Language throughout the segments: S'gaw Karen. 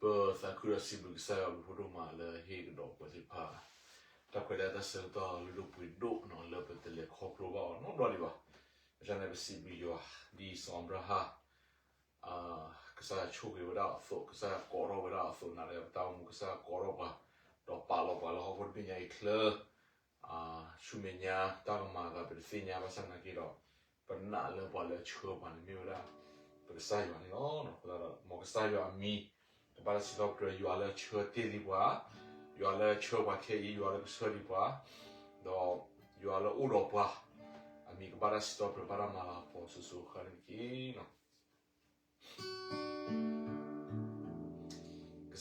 ပသးခုဒီးစံးဘျုးကစၢ်ယွၤအဘျုးဖးဒိၣ်မးလၢဟ့ၣ်ကဒီးပှၤသ့ၣ်တဖၣ် တၢ်ခွဲးတၢ်ယာ်တၢ်ဆၢကတီၢ်လုၢ်ဒိၣ်ပှ့ၤဒိၣ်နီၤ လၢပတလဲၤခီဖျိဘၣ်အီၤနီတဘျီဒံးဘၣ်. အဃိန့ၣ်ပစံးဘျုးယွၤ ဒ်စီၤအၤဘြၤဟၣ် ကစၢ်ယွၤဆိၣ်ဂ့ၤဝဲဒၣ်အီၤအသိး ကစၢ်ယွၤကိးထီၣ်ဝဲဒၣ်အီၤအသိး နာ်လၢပတၢ်အိၣ်မူ ကစၢ်ယွၤကိးထီၣ်ပှၤ ဒီးပာ်လီၤပှၤလၢဟီၣ်ခိၣ်တဘ့ၣ်ညါအံၤချၢ ဆူမဲာ်ညါတၢ်ကမၤအသးပတသ့ၣ်ညါ ဘၣ်ဆၣ်သနာ်က့ဒီး ပနာ်လၢပှၤလၢအဆှၢပှၤန့ၣ်မ့ၢ်ဝဲဒၣ် ပကစၢ်ယွၤန့ၣ်လီၤ. အဃိသတးဒီး မ်ကစၢ်ယွၤအမံၤ ကဘၣ်တၢ်စံးထီၣ်ပတြၢၤ ယွၤလၢအဆှၢတ့ၢ်လံပှၤ, ယွၤလၢအဆှၢပှၤခဲအံၤ ယွၤလၢကဆှၢလံပှၤ, ဒီးယွၤလၢအအိၣ်ဒီးပှၤ အမံၤကဘၣ်တၢ်စံးထီၣ်ပတြၢၤ ဘၣ်တၢ်မၤလၤကပီၤစိၤစိၤဃၣ်ဃၣ်န့ၣ်တက့ၢ်. ကစၢ်ယ့ၣ်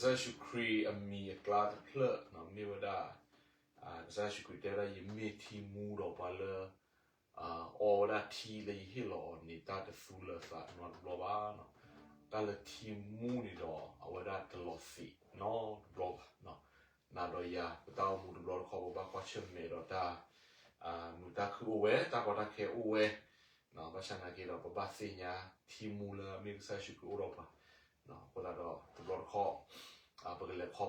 ၡူးခရံာ်အမံၤအကျါတဖျၢၣ် မ့ၢ်ဝဲဒၣ် ကစၢ်ယ့ၣ်ၡူးခရံာ်တဲဝဲဒၣ် ယမ့ၢ်ထံမူဒီးပှၤလၢ အီဝဲဒၣ်ထံလၢယဟ့ၣ်လီၤအီၤန့ၣ် တၢ်တသူလၢၤသးနီတဘျီဘၣ်. တၢ်လၢထံမူန့ၣ်ဒီး အဝဲဒၣ်တလီၤသံးနီတဘျီဘၣ်. နၤဒီးယၤ ပတၢ်အိၣ်မူတဘျီတခီ ပဘၣ်ကွၢ်ဆၢၣ်မဲာ်ဒီးတၢ် မုာ်တၢ်ခုၣ်အိၣ်ဝဲ တၢ်ကီတၢ်ခဲအိၣ်ဝဲ ဘၣ်ဆၣ်သနာ်က့ဒီး ပဘၣ်သ့ၣ်ညါထံမူလၢမ့ၢ်ကစၢ်ယ့ၣ်ၡူးခရံာ်အိၣ်ဒီးပှၤ အဃိသတးဒီး တဘျီတခီၣ် ပကလဲၤခီဖျိ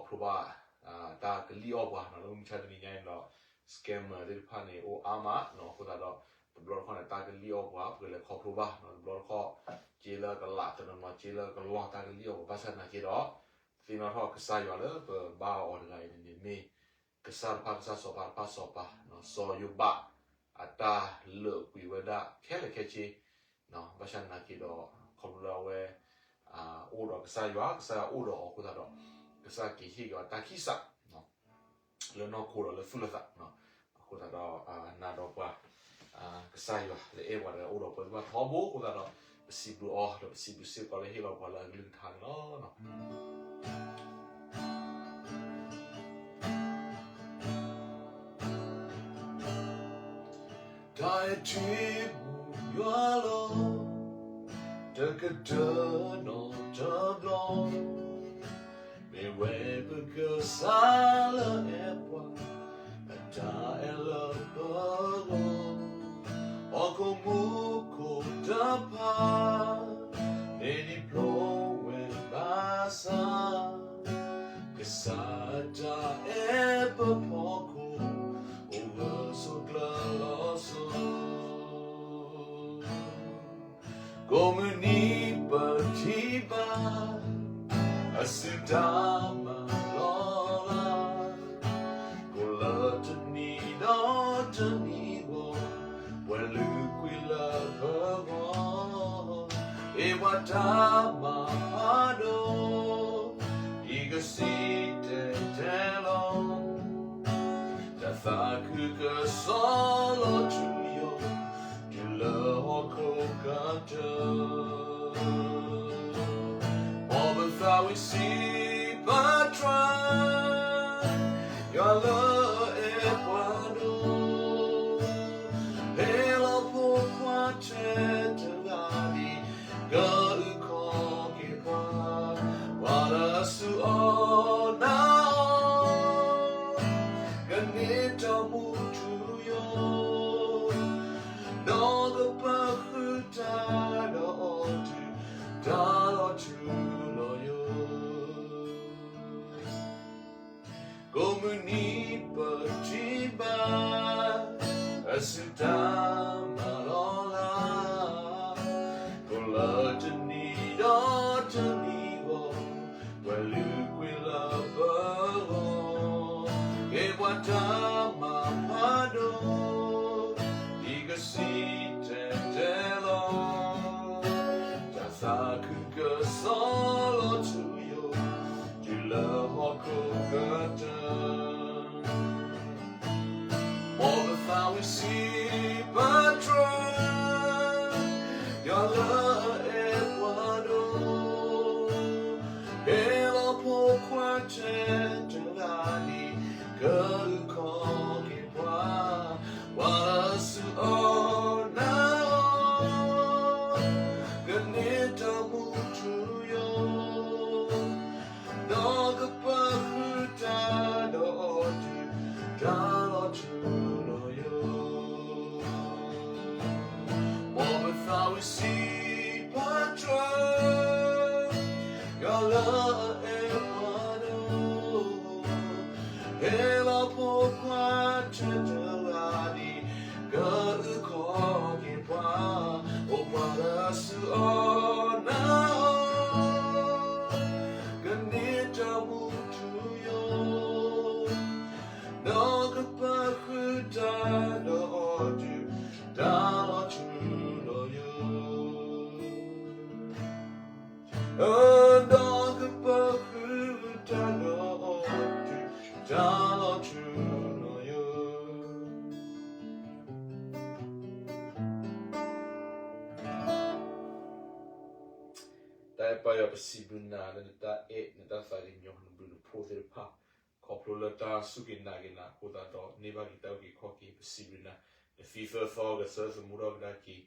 ဘၣ် တၢ်ကလံၣ်အီၣ်ပှၤ လၢမုၢ်မဆါတနံၤညါအံၤဒီး scammer သ့ၣ်တဖၣ်န့ၣ် အိၣ်အါမး အဃိသတးဒီး တဘျီတခီၣ်န့ၣ် တၢ်ကလံၣ်အီၣ်ပှၤ ပကလဲၤခီဖျိဘၣ် တဘျီတခီၣ် က့လၢကလးတနီၤနီၤ က့လၢကလီၢ် တၢ်ကလံၣ်အီၣ်ပှၤ ဘၣ်ဆၣ်သနာ်က့ဒီး သ့ၣ်နီၣ်ထီၣ်ကစၢ်ယွၤလၢပဘါအီၤတဂၤအံၤန့ၣ် မ့ၢ်ကစၢ်တဖၣ်ကစၢ် စီၤပၤတဖၣ်စီၤပၤ စီၤယိၤဘး အတၢ်လၢာ်ကွံာ်ဝဲဒၣ်ခဲလၢာ်ခဲဆ့ ဘၣ်ဆၣ်သနာ်က့ဒီး ခီဖျိလၢအဝဲ အိၣ်ဒီးကစၢ်ယွၤ ကစၢ်ယွၤအိၣ်ဒီးအီၤအဃိသတးဒီး ကစၢ်က့ၤဟ့ၣ်က့ၤအီၤတၢ်ခံစး လၢနီၢ်ခိဒီးလၢသူၣ်လၢသး အဃိသတးဒီး နၤဒီးပှၤ ကစၢ်ယွၤလၢအဲၣ်ပှၤတဂၤအိၣ်ဒီးပှၤသ့ၣ်တဖၣ်ထီဘိအဃိသတးဒီး ပစံးဘျုးအီၤဒီးပစံးဘျုးစ့ၢ်ကီးလၢဟ့ၣ်လီၤပှၤလၢအကလုၢ်ကထါန့ၣ်လီၤ. တၢ်အဲၣ်ထံဘူၣ်ယွၤလီၤ တကတၢၢ်နီတဘျီ မ့ၢ်ဝဲပကစၢ်လၢအဲၣ်ပှၤ အတၢ်အဲၣ်လၢပဂီၢ် ဟီၣ်ခိၣ်မူခိၣ်တဖၣ် မ့ၢ်ဒံးဖျိဝဲဘၣ်ဆၣ် ကစၢ်တၢ်အဲၣ်ပဖီခိၣ် အိၣ်ဂၢၢ်ဆိးကျၢၤလီၤစိၤ ကိးမုၢ်နံၤပထံၣ်ဘၣ် အစုတၢ်မၤလီၤလး ကိးလၢတနံၤဒီးတနံၤဂီၢ် ပှဲၤလုာ်ကွံာ်လၢပဂီၢ် ဟ့ၣ်ပှၤတၢ်မၤဖးဒိၣ် ဒ်ကစံၣ်တဲၤတဲလီၤ တၢ်သးခုကစီၣ်လီၤထူယိာ် တုၤလၢဟီၣ်ခိၣ်ကတၢၢ် မ်ပသးဝံၣ်စံးပတြၢၤ ယွၤလၢအဲၣ်ပှၤဒိၣ် ဟ့ၣ်လီၤဖိခွါထဲတဂၤန့ၣ် ကအုၣ်ခီၣ်က့ၤပှၤ ပှၤလၢအစူၢ်အီၤနာ်အီၤ ကန့ၢ်တၢ်မူထူယိာ် ဒီးကပၢၤဃုာ်တၢ်ဒီးအီၤတုၤ တၢ်လီၤထူလီၤယိာ် ကိးမုၢ်နံၤပထံၣ်ဘၣ် အစုတၢ်မၤလီၤလး ကိးလၢတနံၤဒီးတနံၤဂီၢ် ပှဲၤလုာ်ကွံာ်လၢပဂီၢ် ဟ့ၣ်ပှၤတၢ်မၤဖးဒိၣ် ဒ်ကစံၣ်တဲၤတဲလီၤ တၢ်သးခုကစီၣ်လီၤထူယိာ် တုၤလၢဟီၣ်ခိၣ်ကတၢၢ် မ်ပသးဝံၣ်စံးပတြၢၤ ယွၤလၢအအဲၣ်ပှၤဒိၣ် ဟ့ၣ်လီၤဖိခွါထဲတဂၤန့ၣ် ကအုၣ်ခီၣ်က့ၤပှၤ ပှၤလၢအစူၢ်အီၤနာ်အီၤ ကန့ၢ်တၢ်မူထူယိာ် ဒီးကပၢၤဃုာ်တၢ်ဒီးအီၤတုၤ တၢ်လီၤထူလီၤယိာ် တၢ်လၢအီၤ, တၢ်လီၤထူလီၤယိာ်. တၢ်အဲၣ်ပၢ်ယွၤ ပစံးဘျုးနၤလၢနတၢ်အဲၣ် နတၢ်သးကညီၤ နဘျုးနဖှိၣ်သ့ၣ်တဖၣ်, ခီဖျိလၢတၢ်စူၢ်က့ၤနာ်က့ၤနၤအဃိသတးဒီး န့ၢ်ဘၣ်က့ၤတၢ်အုၣ်က့ၤခီၣ်က့ၤ ပစံးဘျုးနၤ, နသံသၢသီဂဲၤဆၢထၢၣ်သမူထီၣ်ကဒါက့ၤ, ဒီး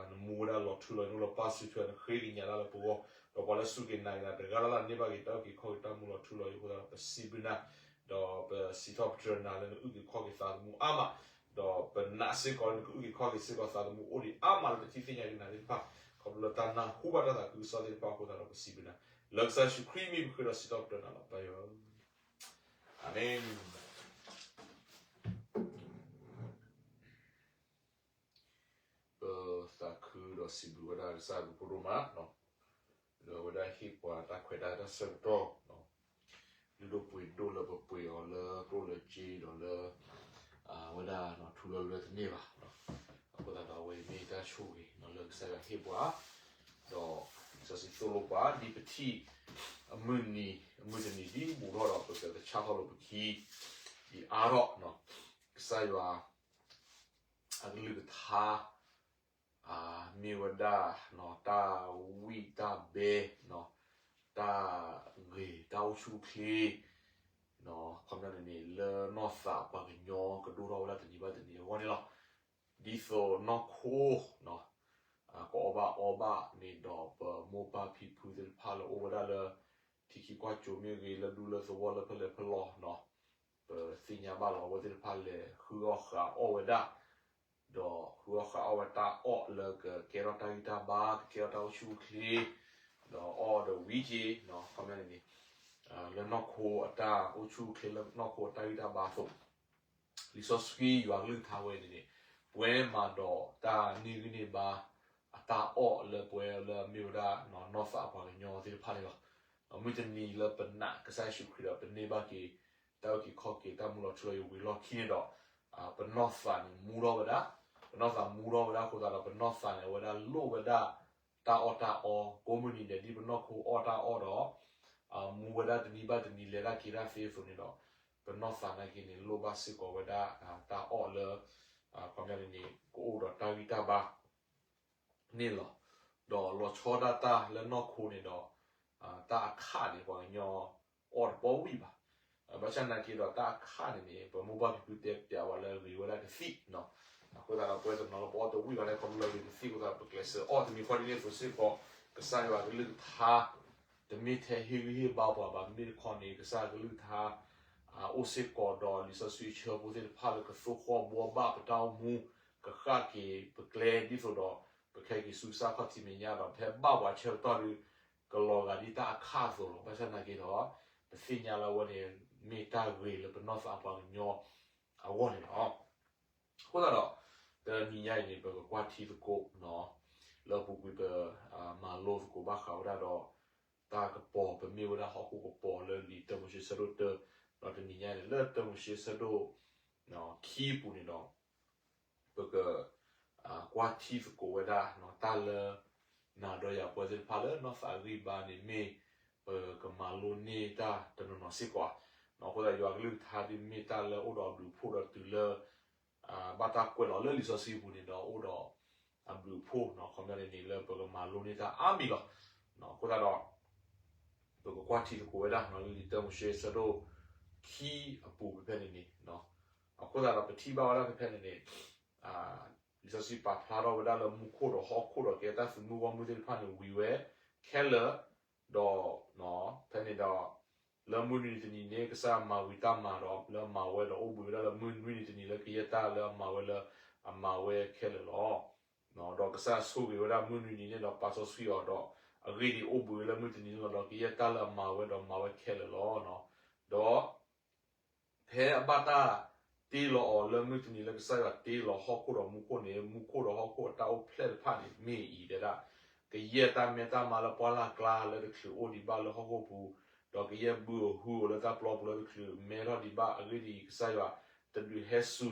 နမူဝဲဒၣ်လီၤထူလီၤယိာ် လီၤပၢ်စူၢ်ထီၣ် နဃ့ကညးတၢ်လၢပဂီၢ်, ဒီးပှၤလၢစူၢ်က့ၤနာ်က့ၤနၤတဂၤလၢ်လၢ် န့ၢ်ဘၣ်က့ၤတၢ်အုၣ်က့ၤခီၣ်က့ၤ တၢ်မူလီၤထူလီၤယိာ်အဃိသတးဒီး ပစံးဘျုးနၤ, ဒီးပစံးထီၣ်ပတြၢၤနၤလၢနအုၣ်က့ၤခီၣ်က့ၤသးသမူအါမး, ဒီးပနာ်စ့ၢ်ကီးလၢနကအုၣ်က့ၤခီၣ်က့ၤစ့ၢ်ကီးသးသမူအိၣ်ဒံးအါမးလၢ ပထံၣ်သ့ၣ်ညါက့ၤနၤသ့ၣ်တဖၣ်, ခီဖျိလၢတၢ်နၢ်ဟူဘၣ်တၢ်သးခုကစီၣ်သ့ၣ်တဖၣ်အဃိသတးဒီး ပစံးဘျုးနၤ, လၢကစၢ်ယ့ၣ်ၡူးခရံာ်မံၤ ပဃ့ဒီးစံးထီၣ်ပတြၢၤနၤလီၤ ပၢ်ယွၤဧၢ, အၤမ့ၣ်. ပသးခုဒီးစံးဘျုးဝဲဒၣ်ကစၢ်ယွၤအဘျုးအဖှိၣ်ဒိၣ်မး, လၢအဝဲဒၣ်ဟ့ၣ်ပှၤတၢ်ခွဲးတၢ်ယာ်တၢ်ဆၢကတီၢ်, လုၢ်ဒိၣ်ပှ့ၤဒိၣ်လၢပပှ့ၤအီၤလၢကျိၣ်လၢစ့ဒီးလၢ အဝဲဒၣ်ထူလၢလၢတန့ၢ်ဘၣ်, အဃိသတးဒီးအဝဲမ့ၢ်တၢ်ဆိၣ်ဂ့ၤလၢကစၢ်ယွၤဟ့ၣ်ပှၤ, ဒီးလံာ်စီဆှံသိၣ်လိပှၤ ဒ်ပထံၣ် အမုၢ်နံၤ အမုၢ်တနံၤဒ်ဘူးထီၣ်ဒီး ပကကဆၣ်ထီၣ်လိာ်ပခံ ဒ်အါထီၣ်, ကစၢ်ယွၤ အကလုၢ်ကထါ မ့ၢ်ဝဲဒၣ် တၢ်ဝံၣ်တၢ်ဘဲ, တၢ်ဂ့ၤတၢ်အိၣ်ဆူၣ်အိၣ်ချ့, ခီပညီန့ၣ်န့ၣ် လၢနီၢ်သးပှၤကညီကဒိၣ်ထီၣ်ဝဲဒၣ်တနံၤဘၣ်တနံၤအဂီၢ်န့ၣ်လီၤ. ဒ်သိးနီၢ်ခိ ကအီၣ်ဘၣ်အီဘၣ်န့ၣ်ဒီး ပမိၢ်ပၢ်ဖံဖုသ့ၣ်တဖၣ်လၢအိၣ်ဝဲဒၣ်လၢ ထံခံကွၢ်စိၤမ့ၢ်ဂ့ၤ လၢဒူလၢသဝီလၢဖဲလဲၣ်ဖဲလဲၣ်, ပသ့ၣ်ညါဘၣ်လီၤအဝဲသ့ၣ်တဖၣ်လဲၤဃုအီၣ်ဃုအီၣ်ဝဲဒၣ်, ဒီးဃုအီၣ်ဃုအီၣ်ဝဲတၢ်အီၣ်လၢကကဲထီၣ်တၢ်ဂံၢ်တၢ်ဘါ ကကဲထီၣ်တၢ်အိၣ်ဆူၣ်အိၣ်ချ့, ဒီးအီၣ်ဒီးဝံၤက့ၤ, ခီပညီန့ၣ်န့ၣ် လၢနီၢ်ခိအတၢ်အိၣ်ဆူၣ်အိၣ်ချ့ လၢနီၢ်ခိအတၢ်ဂံၢ်တၢ်ဘါအသိး လံာ်စီဆှံယွၤကလုၢ်ကထါဝဲန့ၣ်န့ၣ် ပှဲၤမးဒီးတၢ်န့ၢ်ဂံၢ်န့ၢ်ဘါ အတၢ်အီၣ်လၢပဝဲလၢအမ့ၢ်ဝဲဒၣ် နီၢ်သးပှၤကညီသ့ၣ်တဖၣ်န့ၣ်လီၤ. မုၢ်တနံၤလၢပနာ်ကစၢ်ယ့ၣ်ၡူးခရံာ်ဒီး ပန့ၢ်ဘၣ်က့ၤ တၢ်အုၣ်က့ၤခီၣ်က့ၤ တၢ်မူလီၤထူလီၤယိာ်ဝံၤအလီၢ်ခံန့ၣ်ဒီး ပနီၢ်သးန့ၣ်မူထီၣ်ဝဲဒၣ်, ပနီၢ်သးမူထီၣ်ဝဲဒၣ်အဃိသတးဒီး ပနီၢ်သးန့ၣ် အဝဲဒၣ်လိၣ်ဝဲဒၣ် တၢ်အီၣ်တၢ်အီ ကိးမုၢ်နံၤဒဲး ဒ်ပနီၢ်ခိအီၣ်တၢ်အီၣ်ဒီး မူဝဲဒၣ်တနံၤဘၣ်တနံၤ လဲၤတၢ်က့ၤတၢ်သ့အသိးန့ၣ်ဒီး ပနီၢ်သးနာ်က့န့ၣ် လိၣ်ဘၣ်စ့ၢ်ကီးဝဲဒၣ် တၢ်အီၣ်လၢ ခီပညီန့ၣ်န့ၣ် ကအိၣ်ဒီးတၢ်ဂံၢ်တၢ်ဘါန့ၣ်လီၤ. ဒီးလီၤဆီဒၣ်တၢ်လၢနီၢ်ခိန့ၣ်ဒီး တၢ်အခၣ်န့ၣ် ပှၤကညီအီၣ်တပီၢ်ဝံၣ်ဘၣ်. ဘၣ်ဆၣ်နာ်က့ဒီးတၢ်အခၣ်န့ၣ်န့ၣ် ပမိၢ်ပၢ်ဖံဖုတဲပျးဝဲလၢဂ့ၤဝဲဒၣ်ကသံၣ်, အဃိသတးဒီး ပဝဲတနီၤလၢပအီၣ်တဝံၣ်ဘၣ်န့ၣ် ခီဖျိလၢဂ့ၤကသံၣ်အဃိသတးဒီး ပကျဲးစၢးအီၣ်တမံၤဃီဒ်န့ၣ်အသိးစ့ၢ်ကီး ကစၢ်ယွၤကလုၢ်ကထါ တမ့ၢ်ထဲဟ့ၣ်ဂံၢ်ဟ့ၣ်ဘါပှၤဘၣ်. မ့မ့ၢ်တခီန့ၣ် ကစၢ်ယွၤကလုၢ်ကထါ အိၣ်စ့ၢ်ကီးဒီးလံာ်စီဆှံအဆၢဖိသ့ၣ်တဖၣ်လၢကသိၣ်ဃီၣ်ဘှီဘၣ်ပတၢ်အိၣ်မူ, ကဃၣ်က့ၤပကျဲ ဒ်သိးဒီး ပခဲက့ၤဆူကစၢ်ခီၣ်ထံးမဲာ်ညါဒီး ဖဲဘၣ်ပှၤဆၢကတီၢ်ဒီး ကလီၤဂာ်ဒ်တၢ်အခၣ်အသိးလီၤ. ဘၣ်ဆၣ်နာ်က့ဒီး ပသ့ၣ်ညါလၢအဝဲန့ၣ် မ့ၢ်တၢ်ဂ့ၤလၢပနီၢ်သးပှၤကညီအဂီၢ်န့ၣ်လီၤ. အဃိသတးဒီး တနံၤညါအံၤန့ၣ် ပကကွၢ်ထံသကိး လၢအပူၤကွံာ်ပ မၤလိသကိးဘၣ်ဃးဝဲဒၣ်ဒီး တၢ်ကပီၤ ပမ့ၢ်ဝဲဒၣ်ဟီၣ်ခိၣ်ကပီၤလၢလံာ်တၢမိၤၡ့ဆၢဒိၣ်တၢ, ဒီးတနံၤညါန့ၣ် လၢတၢမိၤၡ့ဆၢဒိၣ် ခံအပူၤန့ၣ်ဒီး ပက ကွၢ်ထံသကိးဝဲဒၣ် တၢ်လၢ နၤဒီးယၤပဝဲသ့ၣ်တဖၣ်လၢနီၢ်သးအဂံၢ်ဘါန့ၣ်မ့ၢ် ပကမၤလိန့ၢ်တၢ်တနီၤနီၤစ့ၢ်ကီးဧါ. အဃိသတး ယွၤကလုၢ်ကထါဒ်မ့ၢ်တၢ်လၢအိၣ်ဒီးအဘျုးအဖှိၣ်ဒီးတုၤလၢ ဘၣ်တၢ်ကွဲးလီၤလၢလံာ်စီဆှံအပူၤန့ၣ်ဒီး အိၣ်ဒီးအဘျုးအဖှိၣ် ခီပညီန့ၣ်န့ၣ် လၢပကမၤလိန့ၢ်တၢ်အါမံၤလီၤ. အဃိသတးဒီး ပကကွၢ်ထံသကိးဝဲဒၣ် လၢလံာ်တၢမိၤၡ့ဆၢဒိၣ်ခံအပူၤဖဲဖဲန့ၣ်န့ၣ်, အဃိသတးဒီး ပထံၣ်ဘၣ်ဝဲဒၣ်ဖဲဖဲန့ၣ်န့ၣ် လံာ်စီဆှံပာ်ဖျါထီၣ်ဝဲဒၣ်လၢမူခိၣ်ဒီးဟီၣ်ခိၣ်ဒီးကဲတၢ်သုးမုၢ်ဂီၢ်မုၢ်သ့ၣ်တဖၣ်န့ၣ်ဝံၤဝဲခဲလၢာ်, ဒီး ဖဲန့ၣ်ဒီး လၢမုၢ်နွံနံၤတနံၤန့ၣ် ကစၢ်မၤဝံၤတၢ်မၤဒီး လၢမၤဝဲဒီးအိၣ်ဘှံးဝဲဒၣ်လၢမုၢ်နွံနံၤတနံၤလၢကယဲၢ်တၢ်လၢအမၤဝဲလၢအမၤဝဲခဲလၢာ်လီၤ. ဒီးကစၢ်ဆိၣ်ဂ့ၤဝဲဒၣ်မုၢ်နွံနံၤန့ၣ်ဒီးပာ်စီဆှံအီၤဒီး အဂ့ၢ်ဒ်အံၤ အိၣ်ဘှံးဝဲလၢမုၢ်တနံၤန့ၣ်လီၤ. ဒီးကယဲၢ်တၢ်လၢအမၤဝဲဒီးမၤဝဲခဲလၢာ်လီၤ. ဒီး ဖဲအဘၣ်တၢ်တ့လီၤအီၤလၢမုၢ်တနံၤလၢကစၢ်ယွၤတ့လီၤဟီၣ်ခိၣ်ဒီးမူခိၣ်န့ၣ် မူခိၣ်ဒီးဟီၣ်ခိၣ်အတၢ်အိၣ်ဖျဲၣ်တဖၣ်န့ၣ်မ့ၢ်အံၤတဲဒၣ်, ကယဲၢ်တၢ်မဲတၢ်မါလၢပှၢ်လၢ်ကျါလၢတချုးအိၣ်ဒံးဘၣ်လၢဟီၣ်ခိၣ်ပူၤ, ဒီးကယဲၢ်ဘုဧိၤဟုဧိၤလၢတၢ်ပျီပူၤလၢတချုးမဲထီၣ်ဒံးဘၣ်. အဂ့ၢ်ဒ်အံၤ, ကစၢ်ယွၤတ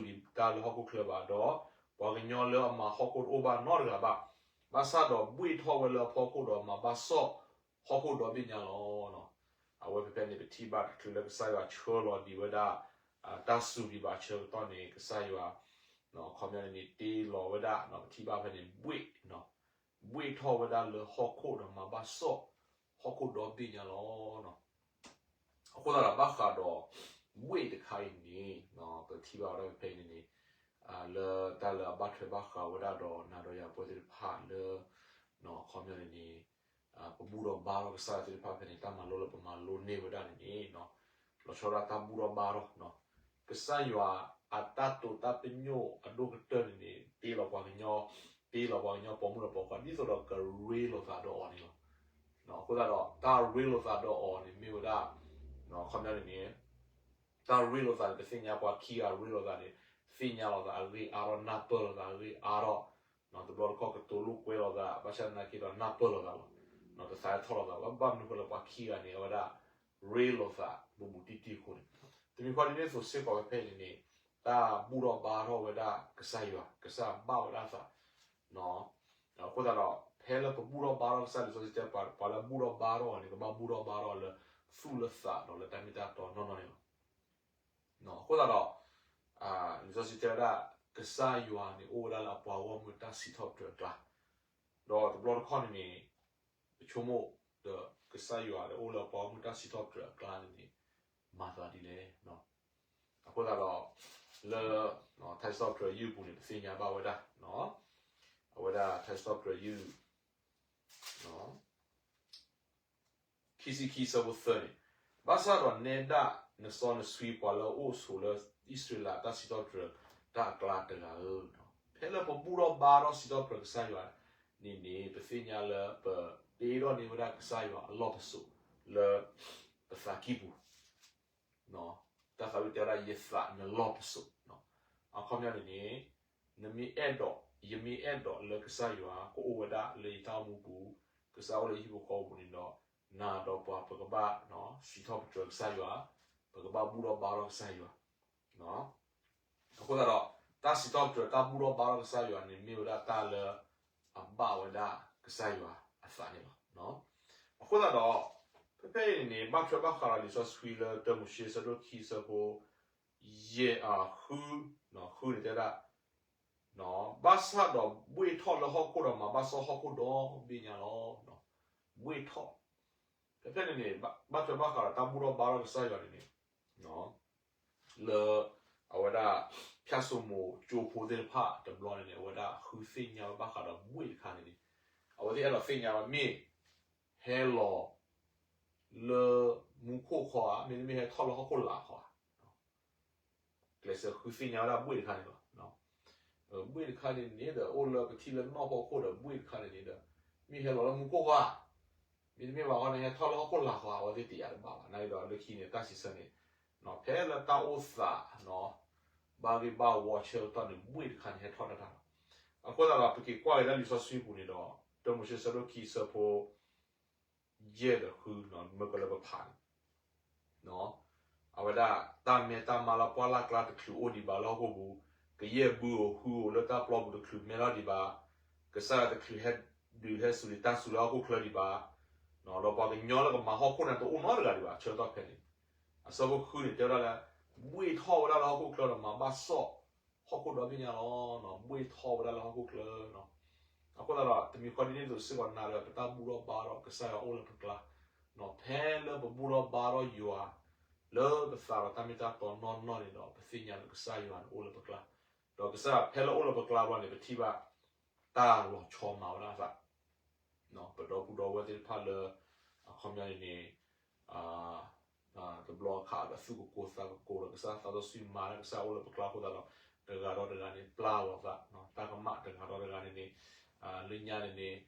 ဒုးဟဲစူၤဒံးတၢ်လၢဟီၣ်ခိၣ်ချၢဘၣ်ဒီး ပှၤကညီလၢအမၤဟီၣ်ခိၣ်တအိၣ်ဘၣ်နီတဂၤဘၣ်. ဘၣ်ဆၣ်ဒီးဘှ့ၣ်ထီၣ်ဝဲလၢအဖီခိၣ်ဒီးမၤဘၣ်စီၣ်ဟီၣ်ခိၣ်ဒီဘ့ၣ်ညါလီၤ. ပထံၣ်ဘၣ်တချုးလၢကစၢ်ယွၤဆှၢလီၤဒံးဝဲဒၣ် တၢ်စူၤဒံးဘၣ်အဆၢကတီၢ်န့ၣ် ကစၢ်ယွၤ အခီပညီန့ၣ်န့ၣ် တ့လီၤဝဲဒၣ် ပထံၣ်ဘၣ်ဖဲန့ၣ် ဘှ့ၣ် ဘှ့ၣ်ထီၣ်ဝဲဒၣ်လၢဟီၣ်ခိၣ်ဒီးမၤဘၣ်စီၣ်ဟီၣ်ခိၣ်ဒီဘ့ၣ်ညါလီၤ. အဃိသတးဒီးဘၣ်ဃးဒီး ဘှ့ၣ်တခါအံၤန့ၣ် ပထံၣ်ဘၣ်ဝဲဒၣ်ဖဲအံၤန့ၣ်န့ၣ် လၢတၢ်လၢအဘၣ်ထွဲဘၣ်ဃးဝဲဒၣ်ဒီးနၤဒီးယၤပဝဲသ့ၣ်တဖၣ်လၢ အခီပညီန့ၣ်န့ၣ် ပဘူၣ်ထီၣ်ဘါထီၣ်ကစၢ်ယွၤသ့ၣ်တဖၣ်ဖဲန့ၣ် တၢ်မၤလိလၢပမၤလိန့ၢ်ဝဲဒၣ်န့ၣ်န့ၣ် လီၤဆီဒၣ်တၢ်ဘူၣ်ထီၣ်ဘါထီၣ် ကစၢ်ယွၤအတၢ်တိာ်တၢ်ပညိၣ်အဒိၣ်ကတၢၢ်န့ၣ်န့ၣ် တ့လီၤပှၤကညီ တ့လီၤပှၤကညီပိာ်မုၣ်ဒီးပိာ်ခွါ ဒ်သိးဒီးကရ့လိာ်သးဒီးအီၤန့ၣ်လီၤ. အဃိသတးဒီး တၢ်ရ့လိာ်သးဒီးအီၤန့ၣ်မ့ၢ်ဝဲဒၣ် အခီပညီန့ၣ်န့ၣ် တၢ်ရ့လိာ်သးန့ၣ် ပသ့ၣ်ညါပှၤခံဂၤရ့လိာ်သးန့ၣ် သ့ၣ်ညါလိာ်သးအဂ့ၢ်အါထီၣ် နၢ်ပၢၢ်လိာ်သးအဂ့ၢ်အါထီၣ် တဘျီတခီၣ်ကတိၤလိာ်ကွဲလိာ်သး ဘၣ်ဆၣ်သနာ်က့ဒီးနၢ်ပၢၢ်လိာ်သးလီၤ. တသးထီၣ်လိာ်သး ဘၣ်မနုၤဃိလၢပှၤခံဂၤန့ၣ် အဝဲဒၣ် ရ့လိာ်သးဘူးဘူးတံၢ်တံၢ်အဃိန့ၣ် တမံၤဃီဒ်န့ၣ်အသိးစ့ၢ်ကီးဖဲဖဲအံၤန့ၣ်န့ၣ် တၢ်ဘူၣ်ထီၣ်ဘါထီၣ်ဝဲဒၣ်ကစၢ်ယွၤ ကစၢ်ဘၣ်ဝဲဒၣ်သး အဃိသတးဒီး ဖဲလၢပဘူၣ်ထီၣ်ဘါထီၣ်ကစၢ် လံာ်စီဆှံတဲ ပှၤလၢအဘူၣ်ထီၣ်ဘါထီၣ်အီၤန့ၣ် ကဘၣ်ဘူၣ်ထီၣ်ဘါထီၣ်အီၤလၢသူၣ်လၢသးဒီးလၢတၢ်မ့ၢ်တၢ်တီနီၢ်နီၢ်န့ၣ်လီၤ. အဃိသတးဒီး လံာ်စီဆှံတဲဝဲဒၣ် ကစၢ်ယွၤန့ၣ်အိၣ်ဝဲဒၣ်လၢအပှၤဂီၢ်မုၢ်တၢ်စံးထီၣ်ပတြၢၤအကျါ ဒီးတဘျီတခီၣ်န့ၣ်န့ၣ် ပဆိကမိၣ်ဒီး ကစၢ်ယွၤလၢအိၣ်လၢအပှၤဂီၢ်မုၢ်တၢ်စံးထီၣ်ပတြၢၤအကျါန့ၣ်န့ၣ် မၤသးဒ်လဲၣ်. အဃိသတးဒီး လၢ ထါစံးထီၣ်ပတြၢၤယုၢ်အပူၤန့ၣ် ပသ့ၣ်ညါဘၣ်ဝဲဒၣ် အဝဲဒၣ်ထါစံးထီၣ်ပတြၢၤယုၢ် ခံဆံခံဆၢဖိသၢန့ၣ်, ဘၣ်ဆၣ်ဒီးနဲဒၣ်နစီနဆှံပှၤလၢအအိၣ်ဆိးလၢ အံၣ်စရ့လးတၢ်စံးထီၣ်ပတြၢၤတၢ်အကျါတဂၤဧၢ, ဖဲလၢပဘူၣ်ထီၣ်ဘါထီၣ်စံးထီၣ်ပတြၢၤကစၢ်ယွၤန့ၣ်န့ၣ် ပသ့ၣ်ညါလၢပတ့ထီၣ်န့ၢ်ဝဲဒၣ်ကစၢ်ယွၤအလီၢ်ပစိာ်လၢ ပသးကံၢ်ပူၤ တၢ်သးဝံၣ်တဲဝဲဒၣ်ယသးနလီၢ်ပစိာ်, အခီပညီန့ၣ်န့ၣ် နမ့ၢ်အဲၣ်ဒိး ယမ့ၢ်အဲၣ်ဒိးလၢကစၢ်ယွၤကအိၣ်ဝဲဒၣ်လၢယတၢ်အိၣ်မူပူၤ, ကစၢ်အိၣ်လၢယဟံၣ်ဖိဃီဖိပူၤန့ၣ်ဒီး နၤဒီးပှၤပကဘၣ် စံးထီၣ်ပတြၢၤကစၢ်ယွၤ, ပကဘၣ်ဘူၣ်ထီၣ်ဘါထီၣ်ကစၢ်ယွၤ အဃိသတးဒီး တၢ်စံးထီၣ်ပတြၢၤတၢ်ဘူၣ်ထီၣ်ဘါထီၣ်ကစၢ်ယွၤန့ၣ် မ့ၢ်ဝဲဒၣ်တၢ်လၢ အဘၣ်ဝဲဒၣ်ကစၢ်ယွၤအသးန့ၣ်လီၤ. အဃိသတးဒီး ဖဲဖဲအံၤန့ၣ်န့ၣ် ဘၣ်ထွဲဘၣ်ဃးဒီးလံာ်စီဆှံလၢတၢမိၤၡ့ဆၢဒိၣ်ခံဆၢဖိ ယဲၢ် ဃု ဃုန့ၣ်တဲဝဲဒၣ် ဘၣ်ဆၣ်ဒီးဘှ့ၣ်ထီၣ်လၢဟီၣ်ခိၣ်ဒီးမၤဘၣ်စီၣ်ဟီၣ်ခိၣ်ဒီဘ့ၣ်ညါလီၤ. ဘှ့ၣ်ထီၣ် ဖဲဖဲန့ၣ်န့ၣ် ဘၣ်ထွဲဘၣ်ဃးဒီးတၢ်ဘူၣ်ထီၣ်ဘါထီၣ်ကစၢ်ယွၤန့ၣ်န့ၣ် လၢ အဝဲဒၣ် ဖၠၣ်စိမိၤကၠိဖိသ့ၣ်တဖၣ်တဘျီန့ၣ်န့ၣ် အဝဲဒၣ်ဃုသ့ၣ်ညါဝဲဘၣ်ဃးဒီးဘှ့ၣ်တခါန့ၣ်န့ၣ် အဝဲသ့ၣ်အဲၣ်ဒိးသ့ၣ်ညါဝဲမ့ၢ် ဟဲလီၤ လၢမူခိၣ်ခီဧါ, မ့တမ့ၢ်ဟဲထီၣ်လၢဟီၣ်ခိၣ်လာ်ခီဧါ. ကျဲးစၢးဃုသ့ၣ်ညါဝဲဒၣ်ဘှ့ၣ်တခါန့ၣ်လီၤ. ဘှ့ၣ်တခါန့ၣ်န့ၣ်ဒီး အိၣ်လၢပထံၣ်လၢနီၢ်ဖီခိၣ်ဒီးဘှ့ၣ်တခါန့ၣ်န့ၣ်ဒီး မ့ၢ်ဟဲလီၤလၢမူခိၣ်ခီဧါ, မ့တမ့ၢ်ဘၣ်ခီန့ၣ် ဟဲထီၣ်လၢဟီၣ်ခိၣ်လာ်ခီဧါ, အဝဲသ့ၣ်တယာ်တဘၣ်ဘၣ်. နာ်က့ဒီးလၢခံန့ၣ် တၢ်စံးဆၢန့ၣ် ဖဲလၢတၢ်အိၣ်သး ဘၣ်ဂ့ၢ်ဘၣ်ဝီဆၢကတီၢ်န့ၣ် ဘှ့ၣ်တခါန့ၣ် ဟဲထီၣ်တၢ်တၢ်လီၤ. အဃိသတးဒီး ပက့ၤကွၢ်က့ၤလၢလံာ်စီဆှံပူၤန့ၣ်ဒီး တၢမိၤၡ့ဆၢဒိၣ်ခံဆၢဖိ ယဲၢ်ဒီးဃု မ့ၢ်ကလၢပဖးန့ၣ် အဝဲဒၣ် တၢ်မဲတၢ်မါလၢပှၢ်လၢ်ကျါတချုးအိၣ်ဒံးဘၣ်လၢဟီၣ်ခိၣ်ပူၤ, ကယဲၢ်ဘုဧိၤဃုဧိၤလၢတၢ်ပျီပူၤတချုးမဲလီၤဒံးဘၣ်, ကစၢ်ယွၤတချုးဟဲဒုးဟဲစူၤလံာ်တၢ်စူၤလၢဟီၣ်ခိၣ်ချၢဒံးဘၣ်, ဒီးပှၤကညီလၢကမၤဟီၣ်ခိၣ်န့ၣ်တအိၣ်နီတဂၤဒံးဘၣ် ဆၢကတီၢ်ဖဲန့ၣ်, အဆၢဖိဃုန့ၣ် တဲဝဲဒၣ်လၢ ဘှ့ၣ်ထီၣ်ဝဲဒၣ်လၢဟီၣ်ခိၣ်ချၢဒီးမၤဘၣ်စီၣ် ဟီၣ်ခိၣ်ဒီဘ့ၣ်ညါလီၤ. ဘှ့ၣ်ထီၣ်ဝဲဒၣ်လၢဟီၣ်ခိၣ်ချၢ အဃိသတးဒီး တမံၤဃီဒ်န့ၣ်အသိးစ့ၢ်ကီး နၤဒီးပတၢ်ဘူၣ်ထီၣ်ဘါထီၣ်ကစၢ်ယွၤအိၣ်လၢပကျါ, ဖဲလၢပဘူၣ်ထီၣ်ဘါထီၣ်ယွၤ လၢပသးဒီးတၢ်မ့ၢ်တၢ်တီနီၢ်နီၢ်န့ၣ်ဒီး ပသ့ၣ်ညါလၢကစၢ်ယွၤန့ၣ်အိၣ်လၢပကျါ, ဒီးကစၢ်ယွၤဖဲလၢအိၣ်လၢပကျါဘျီန့ၣ် ပထံၣ်ဘၣ် တၢ်လီၤဆီမၤဝဲဒၣ်အသး ပဒီပုၢ်ဒီဝဲၢ်သ့ၣ်တဖၣ်လၢ အခီပညီန့ၣ်န့ၣ် တဘျီခါဒီးသူၣ်ကကိၤသးကကိၤဒီး ကစၢ်သးစီဆှံမၤလၢကစၢ်အိၣ်လၢပကျါအဃိသတးဒီး တဂၤဒီးတဂၤန့ၣ် ပျၢ်လီၤသး တၢ်ကမၣ်တဂၤဒီးတဂၤန့ၣ်န့ၣ် လၢညါန့ၣ်န့ၣ်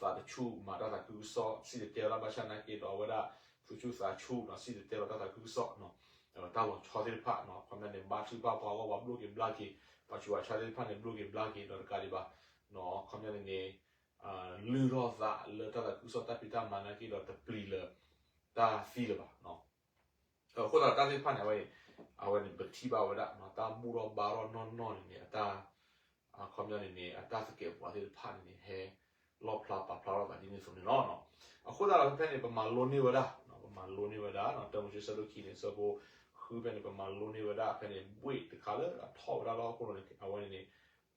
သးတဆူၣ်မၤတၢ်သးခုကစီၣ် စံၣ်တဲၤတဲလီၤတၢ်ဘၣ်ဆၣ်နာ်က့ဒီး အဝဲဒၣ် သူၣ်ဆူၣ်သးဆူၣ် စံၣ်တဲၤတဲလီၤတၢ်သးခုကစီၣ် တၢ်လီၤဆီသ့ၣ်တဖၣ် အခီပညီန့ၣ် ဘါထုကဖၣ်ပှၤဂီၢ်ပှၤဘျိၣ်က့ၤဘျါက့ၤ ပှၤဆူးပှၤဆါသ့ၣ်တဖၣ်န့ၣ် ဘျိၣ်က့ၤဘျါက့ၤဒီးတကးဒံးဘၣ် အခီပညီန့ၣ်န့ၣ် လုၢ်ထီၣ်သးလၢတၢ်သးခုကစီၣ်တၢ်ဖံးတၢ်မၤနာ်က့ဒီးတပျံၤလၢ တၢ်သံလၢၤဘၣ် အဃိသတးဒီးတၢ်သ့ၣ်တဖၣ်န့ၣ် အဝဲန့ၣ် အဝဲန့ၣ် ပထံၣ်ဘၣ်ဝဲဒၣ် တၢ်ဘူၣ်ထီၣ်ဘါထီၣ်နီၢ်နီၢ်န့ၣ်န့ၣ် အတၢ် အခီပညီန့ၣ်န့ၣ် အတၢ်သကဲးပဝးသ့ၣ်တဖၣ်န့ၣ်န့ၣ် ဟဲလီၣ်ဖျါပာ်ဖျါထီၣ်သးဒ်န့ၣ်အသိးန့ၣ်လီၤ. အဃိသတးဒီးဖဲဖဲန့ၣ် ပမၤလိန့ၢ်ဝဲဒၣ် ပမၤလိန့ၢ်ဝဲဒၣ် တၢ် ဆၢဒိၣ်ခံန့ၣ် ဆၢဖိဃုဖဲန့ၣ် ပမၤလိန့ၢ်ဝဲဒၣ်ဖဲန့ၣ် ဘှ့ၣ်တခါလၢအထီၣ်ဝဲဒၣ်လၢဟီၣ်ခိၣ်လိၤန့ၣ် အဝဲန့ၣ်န့ၣ်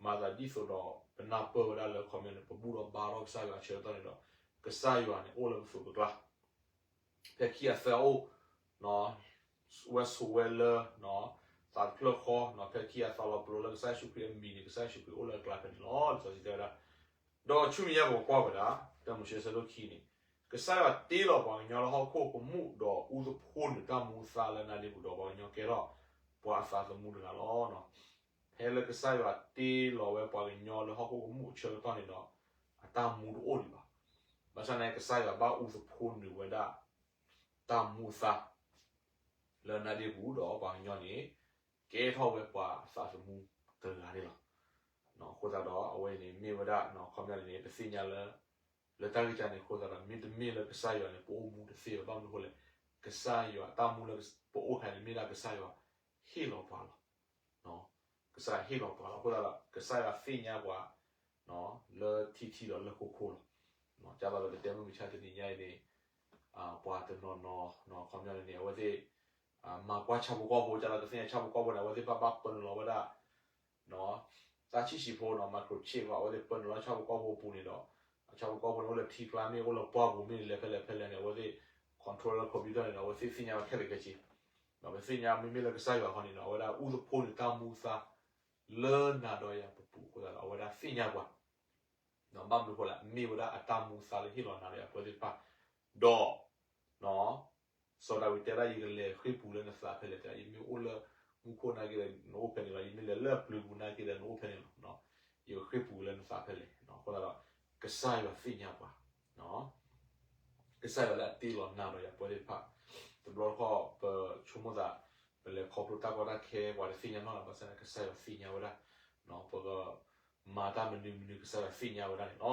မၤသးဒ်သိးဒီး ပနၢ်ပၢၢ်ဝဲဒၣ်လၢခီပညီန့ၣ် ပဘူၣ်ထီၣ်ဘါထီၣ်ကစၢ်ယွၤအဆၢကတီၢ်န့ၣ်ဒီး ကစၢ်ယွၤန့ၣ် အိၣ်လၢပသိးပကျါ ဖဲခံအသၢအိၣ် ဝဲဆိးဝဲလၢ သးတဖျၢၣ်ဃီ ဖဲခံအသးလီၤပလိာ်လၢကစၢ်ယ့ၣ်ၡူးခရံာ်အမံၤန့ၣ် ကစၢ်ယ့ၣ်ၡူးခရံာ်အိၣ်လၢအကျါဖဲန့ၣ်လီၤ. လံာ်စီဆှံတဲဝဲဒၣ် ဒီးဆူမဲာ်ညါပကကွၢ်ဝဲဒၣ် တၢမိၤၡ့ဆၢဒိၣ်ခံန့ၣ် ကစၢ်ယွၤတ့လီၤပှၤကညီလၢဟီၣ်ခိၣ်ကမူၣ်ဒီးအူသဖှိနုာ်တၢ်မူအသါလၢနါဒ့ပူၤဒီးပှၤကညီကဲထီၣ်ပှၤအသးသမူတဂၤလီၤ. ဖဲလၢကစၢ်ယွၤတ့လီၤဝဲပှၤကညီလၢဟီၣ်ခိၣ်ကမူၣ်အဆၢကတီၢ်န့ၣ်ဒီး အတၢ်မူတအိၣ်ဒံးဘၣ်. ဘၣ်ဆၣ်န့ၣ် ကစၢ်ယွၤဘၣ်အူသဖှိနုာ်ဝဲဒၣ် တၢ်မူအသါ လၢနါဒ့ပူၤဒီးပှၤကညီန့ၣ် ကဲထီၣ်ဝဲပှၤအသးသမူတဂၤန့ၣ်လီၤ. အဃိသတးဒီးအဝဲန့ၣ်မ့ၢ်ဝဲဒၣ် ခီပညီန့ၣ် ပသ့ၣ်ညါလၢ လၢတၢ်ဂ့ၢ်ကါန့ၣ်အဃိသတးဒီး မ့တမ့ၢ်လၢကစၢ်ယွၤန့ၣ် ပအိၣ်မူတသ့ဘၣ်. ဘၣ်မနုၤအဃိလဲၣ်, ကစၢ်ယွၤတၢ်မူလၢပအိၣ်ခါန့ၣ် မ့ၢ်ဒၣ်ကစၢ်ယွၤဟ့ၣ်လီၤပှၤလီၤ. ကစၢ်ယွၤဟ့ၣ်လီၤပှၤလီၤ. အဃိသတးဒီး ကစၢ်ယွၤသ့ၣ်ညါပှၤ လၢထံထံဒီးလၢခိခိလီၤ. ကၢ်သိးဒီးပတဲမုၢ်မဆါတနံၤညါအံၤန့ၣ် ပှၤတနီၤနီၤ ခီပညီန့ၣ် အဝဲသ့ၣ် မၤကွၢ်ဆၣ်ဖိကီၢ်ဖိ ကၢ်သိးကသ့ၣ်ညါဆၣ်ဖိကီၢ်ဖိန့ၣ် အဝဲသ့ၣ်ဘၣ်ဘၣ်ပၢနုာ်လီၤဝဲဒၣ် တၢ်ဆံၣ်ဆံၣ်ဖိနီၤ microchip အဝဲသ့ၣ်ပၢနုာ်လီၤဆၣ်ဖိကီၢ်ဖိအပူၤန့ၣ်ဒီး ဆၣ်ဖိကီၢ်ဖိန့ၣ် အိၣ်လၢထံကျါမ့ၢ် အိၣ်လၢပှၢ်ပူၤမ့ၢ် လဲၤဖဲလဲၣ်ဖဲလဲၣ်န့ၣ် အဝဲသ့ၣ် control လၢ computer န့ၣ်ဒီး အဝဲသ့ၣ်သ့ၣ်ညါဝဲခဲလၢာ်ခဲဆ့ ဒီးပသ့ၣ်ညါမ့မ့ၢ်လၢကစၢ်ယွၤခီန့ၣ်ဒီး အဝဲဒၣ်အူသဖှိနုာ်တၢ်မူအသါ လၢနၤဒီးယၤပပူၤအဃိသတးဒီး အဝဲဒၣ်သ့ၣ်ညါပှၤ ဘၣ်မနုၤအဃိလဲၣ်, မ့ၢ်ဝဲဒၣ်အတၢ်မူအသါလၢဟ့ၣ်လီၤနၤဒီးယၤပဝဲသ့ၣ်တဖၣ်, ဒီး စီၤဒၤဝံးတဲဒၣ် ယကလဲၤဃ့ၢ်ပူၤလၢနသးဖဲလဲၣ်, ယမ့ၢ်အိၣ်လၢမူခိၣ်နာ်က့ဒီး နအိၣ်ဖဲန့ၣ်လီၤ, ယမ့ၢ်လဲၤလၢအပျုၤပူၤနာ်က့ဒီး နအိၣ်ဖဲန့ၣ်လီၤ, ယကဃ့ၢ်ပူၤလၢနသးဖဲလဲၣ်. အဃိသတးဒီး ကစၢ်ယွၤသ့ၣ်ညါပှၤ ကစၢ်ယွၤလၢအတ့လီၤနၤဒီးယၤပဝဲသ့ၣ်တဖၣ်, တဘျီတခီၣ် ပဆိကမိၣ်သး ပလဲၤခီဖျိတၢ်ကီတၢ်ခဲ ပှၤတသ့ၣ်ညါနီတဂၤဘၣ်ဆၣ်န့ၣ် ကစၢ်ယွၤသ့ၣ်ညါဝဲဒၣ်, ပကမၤတၢ်မနုၤမနုၤ ကစၢ်ယွၤသ့ၣ်ညါဝဲဒၣ်န့ၣ်လီၤ.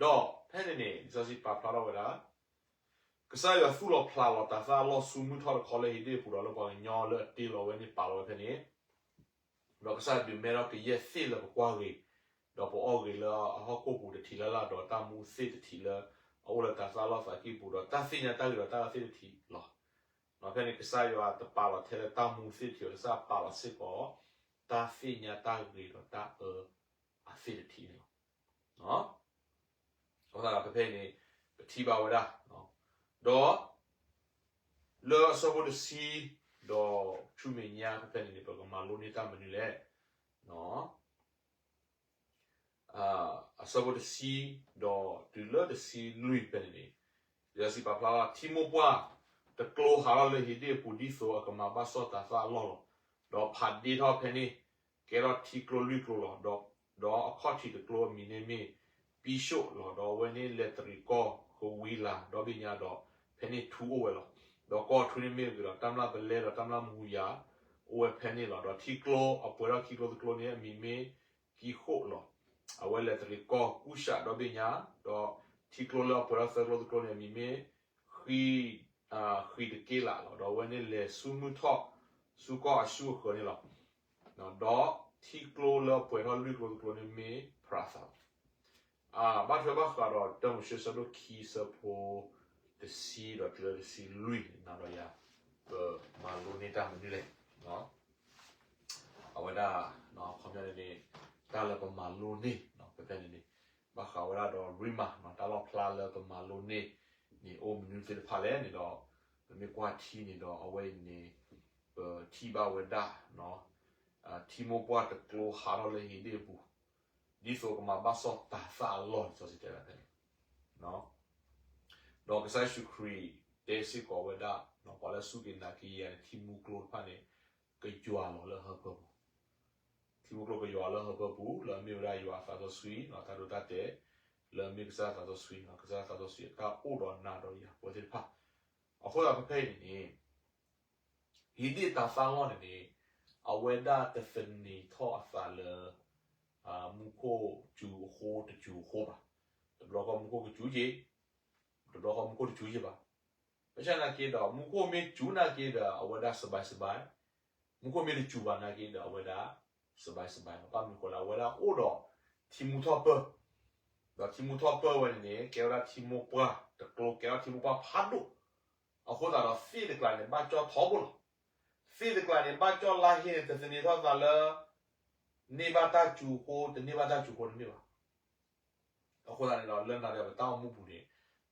ဒီးဖဲန့ၣ်န့ၣ် လံာ်စီဆှံပာ်ဖျါထီၣ်ဝဲဒၣ် ကစၢ်ယွၤသူၣ်လီၤဖျးလီၤတၤသၣ်အလီၢ်ဆူမုၢ်ထီၣ်တခီလၢဟ့းဒ့ၣ်အပူၤဒီး လၢပှၤကညီလၢအတ့လီၤဝဲန့ၣ်ပာ်လီၤဝဲဖဲန့ၣ်, ဒီးကစၢ်ယွၤဒုးမဲထီၣ်ကယဲၢ်သ့ၣ်လၢပကွၢ်ဂ့ၤ, ဒီးပအီၣ်ဂ့ၤလၢအဟီၣ်ခိၣ်ပူၤတထံးလၢ်လၢ်, ဒီးတၢ်မူသ့ၣ်တထံးလၢအအိၣ်လၢတၤသၣ်လီၢ်သးကံၢ်ပူၤ, ဒီးတၢ်သ့ၣ်ညါတၢ်ဂ့ၤဒီးတၢ်အၢသ့ၣ်တထံးလီၤ. ဒီးဖဲန့ၣ်ကစၢ်ယွၤတပာ်လီၤထဲလၢတၢ်မူသ့ၣ်တထံး, ကစၢ်ယွၤပာ်လီၤစ့ၢ်ကီး တၢ်သ့ၣ်ညါတၢ်ဂ့ၤဒီးတၢ်အၢအသ့ၣ်တထံးန့ၣ်လီၤ. အဃိသတးဒီးဖဲဖဲအံၤန့ၣ် ပထံၣ်ဘၣ်ဝဲဒၣ်, ဒီး လၢအဆၢဖိတဆံ ဒီးဆူမဲာ်ညါဖဲဖဲန့ၣ်န့ၣ် ပကမၤလိန့ၢ်တၢ်မနုၤလဲၣ်. အဆၢဖိတဆံ ဒီးတုၤလၢတဆံလွံၢ်ဖဲန့ၣ်န့ၣ်, လံာ်စီဆှံပာ်ဖျါလီၤ ထံမိၢ်ပှၢ်တကျိဟးထီၣ်လၢဟ့းဒ့ၣ်အပူၤ ဒ်သိးအကမၤဘၣ်စီၣ်တၤသၣ်အလီၢ်လီၤ. ဒီးဖးဒ့ထီၣ်ဖဲန့ၣ် ကဲထီၣ်ထံကျိလွံၢ်ကျိလီၤ. ဒီး ဒီးအခီၣ်ထံးတကျိအမံၤန့ၣ်မ့ၢ်ပံၡိၣ်လီၤ. ဒီးအဝဲန့ၣ်လဲၤတရံးကီၢ်ဃဝံလၤဒီဘ့ၣ်ညါဒီး ဖဲန့ၣ်ထူအိၣ်ဝဲလီၤ. ဒီးကီၢ်ထူန့ၣ်မ့ၢ်ဂ့ၤဒီး တၢ်မျၢ်ပလဲဒီးတၢ်မျၢ်မူယၤ အိၣ်ဝဲဖဲန့ၣ်လီၤ. ဒီးထံကျိအပှဲၤထီၣ်ခံကျိသကျိန့ၣ် အမံၤမ့ၢ်ကံဃိၣ်လီၤ. အဝဲလဲၤတရံးကီၢ်ကူၣ်ၡးဒီဘ့ၣ်ညါ, ဒီးထံကျိလၢအပှဲၤထီၣ်သၢကျိသကျိန့ၣ် အမံၤမ့ၢ် ဃံ, ဃံးတက့လးလီၤ. ဒီးအဝဲန့ၣ်လဲၤဆူမုၢ်ထီၣ် ဆူကီၢ်အၡူၢ်အဃၢၤန့ၣ်လီၤ. ဒီးထံကျိလၢအပှဲၤထီၣ်လွံၢ်ကျိသကျိန့ၣ်မ့ၢ်ဖရၤသးလီၤ. ဘၣ်ထွဲဘၣ်ဃးဒီးတၢမိၤၡ့ဆၢဒိၣ်ခံဆၢဖိ တဆံဒီးတုၤလၢတဆံလွံၢ်န့ၣ် နၤဒီးယၤ ပမၤလိန့ၢ်တၢ်မနုၤလဲၣ်. အဝဲဒၣ် ခီပညီန့ၣ်န့ၣ် တၢ်လၢပမၤလိန့ၢ် ဖဲဖဲန့ၣ်န့ၣ် ဘၣ်ဃးဝဲဒၣ်ဒီး ရံမၤ တၢ်လီၣ်ဖျါလၢပမၤလိန့ၢ်န့ၣ် အိၣ်မနုၤသ့ၣ်တဖၣ်လဲၣ်န့ၣ်ဒီး ပမ့ၢ်ကွၢ်ထံန့ၣ်ဒီး အဝဲအံၤန့ၣ် ပထံၣ်ဘၣ်ဝဲဒၣ် ထံမိၢ်ပှၢ်တကျိဟးထီၣ်လၢဟ့းဒ့ၣ်အပူၤ ဒ်သိးကမၤဘၣ်စီၣ်တၤသၣ်အလီၢ်န့ၣ် စီၤစံတဲဝဲဖဲန့ၣ် ဒီးကစၢ်ယ့ၣ်ၡူးခရံာ်တဲစ့ၢ်ကီးဝဲဒၣ် ပှၤလၢအစူၢ်က့ၤနာ်က့ၤယၤန့ၣ် ထံမူကျိတဖၣ်န့ၣ် ကယွၤလီၤလၢဟၢဖၢပူၤ, ထံမူကျိကယွၤလၢဟၢဖၢပူၤ လၢအမ့ၢ်ဝဲဒၣ်ယွၤအသးစီဆှံ တၢ်ဒိတၢ်တဲာ် လၢအမ့ၢ်ကစၢ်သးစီဆှံ ကစၢ်သးစီဆှံအတၢ်အိၣ်ဒီးနၤဒီးယၤပဝဲသ့ၣ်တဖၣ်, အဃိသတးဖဲဖဲအံၤန့ၣ်န့ၣ် ဟ့းဒ့ၣ်တၤသၣ်လီၢ်န့ၣ်န့ၣ် အဝဲဒၣ်တသန့ၤထီၣ်အသးလၢ မူခိၣ်စူၤအဃိတစူၤအဃိဘၣ်. တဘျီဃီမူခိၣ်ကစူၤက့ၤ, တဘျီဃီမူခိၣ်တစူၤက့ၤဘၣ်. ဘၣ်ဆၣ်နာ်က့ဒီး မူခိၣ်မ့ၢ်စူၤနာ်က့ဒီး အဝဲဒၣ်စဘဲစဘဲ, မူခိၣ်မ့ၢ်တစူၤဘၣ်နာ်က့ဒီး အဝဲဒၣ်စဘဲစဘဲလီၤ. ဘၣ်မနုၤဃိလဲၣ် အဝဲဒၣ်အိၣ်ဒီးထံမူထီၣ်ပၢၢ်, ဒီးထံမူထီၣ်ပၢၢ်ဝဲန့ၣ်န့ၣ် ကဲဝဲဒၣ်ထံမိၢ်ပှၢ်တကျိ ကဲထီၣ်ထံမိၢ်ပှၢ်ဖးဒိၣ် အဃိသတးဒီးသ့ၣ်တကျါန့ၣ် ဘၣ်ကၠီၣ်ထီဘိလီၤ. သ့ၣ်တကျါန့ၣ် ဘၣ်ကၠီၣ်လါဟ့န့ၣ် တသန့ၤထီၣ်သးလၢ န့ၢ်ဘၣ်တၢ်စူၤအဃိ တန့ၢ်ဘၣ်တၢ်စူၤအဃိတမ့ၢ်ဘၣ်. အဃိသတးန့ၣ်ဒီး လၢနၤဒီးပတၢ်အိၣ်မူပူၤန့ၣ်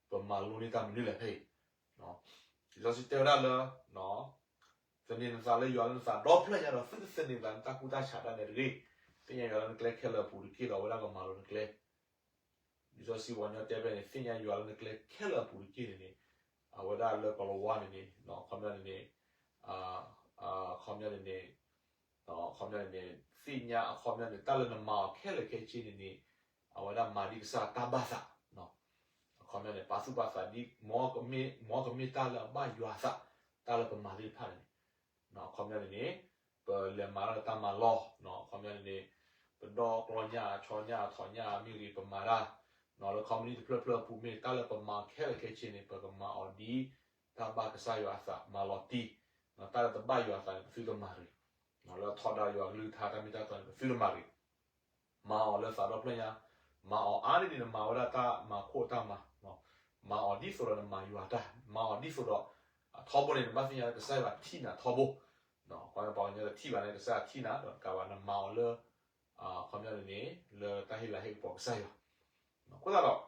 ပမၤလိန့ၢ်တၢ်မနုၤလဲၣ်ဖဲအံၤ, လံာ်စီဆှံတဲဝဲဒၣ်လၢ သန့ၤနသးလၢယွၤလၢနသးဒီဖျၢၣ်ညါဒီး သုတသန့ၤသးလၢတၢ်ကူၣ်တၢ်ဆးဒၣ်နဲတဂ့ၤ. သ့ၣ်ညါယွၤလၢနကျဲခဲလၢာ်အပူၤတက့ၢ်ဒီး အဝဲဒၣ်ကမၤလိၤနကျဲ. လံာ်စီဆှံပှၤကညီတဲဖဲန့ၣ် သ့ၣ်ညါယွၤလၢနကျဲခဲလၢာ်အပူၤတက့ၢ်န့ၣ်န့ၣ် အဝဲဒၣ်လၢကီၤလၤဝါန့ၣ်န့ၣ် အခီပညီန့ၣ်န့ၣ် အခီပညီန့ၣ်န့ၣ် အခီပညီန့ၣ်န့ၣ် သ့ၣ်ညါအခီပညီန့ၣ် တၢ်လၢနမၤအီၤခဲလၢာ်ခဲဆ့န့ၣ်န့ၣ် အဝဲဒၣ်မၤဒ်ကစၢ်တၢ်ဘၣ်သး, အခီပညီန့ၣ် ပာ်သူၣ်ပာ်သးဒ် မ်ကမ့ၢ်တၢ်လၢအဘၣ်ယွၤအသး, တၢ်လၢပမၤသ့ၣ်တဖၣ်န့ၣ်န့ၣ် အခီပညီန့ၣ်န့ၣ် ပလဲၤမၤတၢ်လၢတၢ်မၤလီၢ်, အခီပညီန့ၣ်န့ၣ် ပဒီကျီညၣ် ဆီညၣ် ထိးညၣ်မ့ၢ်ဂ့ၤ ပမၤတၢ် လၢ company တဖျၢၣ်ဖျၢၣ်အပူၤမ့ၢ် တၢ်လၢပမၤခဲလၢာ်ခဲဆ့န့ၣ် ပကမၤအီၤဒ် တၢ်ဘၣ်ကစၢ်ယွၤအသး မၤလီၤတံၢ်, တၢ်လၢတဘၣ်ယွၤအသးန့ၣ် ပသုတမၤရ့ၣ်, လၢထီဒါယွၤကလုၢ်ကထါတၢ်မ့ၢ်တၢ်တီန့ၣ် ပသုတမၤရ့ၣ်, မၤအီၤလၢသးဒီဖျၢၣ်ညါ, မၤအီၤအါန့ၢ်ဒ်နမၤဝဲဒၣ်တၢ်မၤခိၣ်တၢ်မၤ, မၤအီၤဒ်သိးဒီးနမၤယွၤတၢ်, မၤအီၤဒ်သိးဒီး အထီဘိန့ၣ် နဘၣ်သ့ၣ်ညါလၢကစၢ်ယွၤထံၣ်နၤထီဘိ, ပှၤကညီတထံၣ်ဘၣ်န့ၣ် ကစၢ်ယွၤထံၣ်နၤဒီးတကးဘၣ် နမၤအီၤလၢ အခီပညီန့ၣ်န့ၣ် လၢတၢ်ဟ့ၣ်လၤဟ့ၣ်ကပီၤကစၢ်ယွၤ, အဃိသတး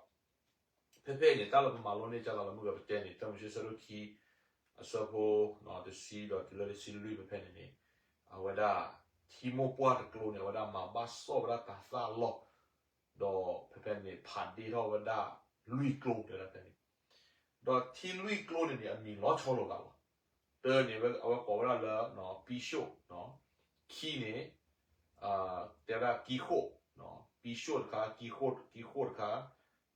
ဒီး ဖဲဖဲအံၤန့ၣ် တၢ်လၢပမၤလိန့ၢ်ကၢ်သိးလၢမုၢ်ကပတဲန့ၣ် တၢ်မုၢ်ဆ့ဆၢဒိၣ်ခံ အဆၢဖိ တဆံဒီးတုၤလၢတဆံလွံၢ်ဖဲဖဲန့ၣ်န့ၣ် အဝဲဒၣ် ထံမိၢ်ပှၢ်တကျိန့ၣ် အဝဲဒၣ်မၤဘၣ်စီၣ်ဝဲဒၣ်တၤသၣ်လီၢ်, ဒီးဖဲဖဲန့ၣ် ဖးဒ့ထီၣ်ဝဲဒၣ်လွံၢ်ကျိတဲဝဲဒၣ်ဖဲန့ၣ်, ဒီးထံလွံၢ်ကျိန့ၣ်န့ၣ် အမံၤလီၤဆီလိာ်သးလီၤ. တၢန့ၣ် အဝဲကိးဝဲဒၣ်လၢ ပံၣ်ၡိၣ်, ခံန့ၣ် တဲဝဲဒၣ်ကံဃိၣ်, ပံၣ်ၡိၣ်တခါ ကံဃိၣ်တခါ,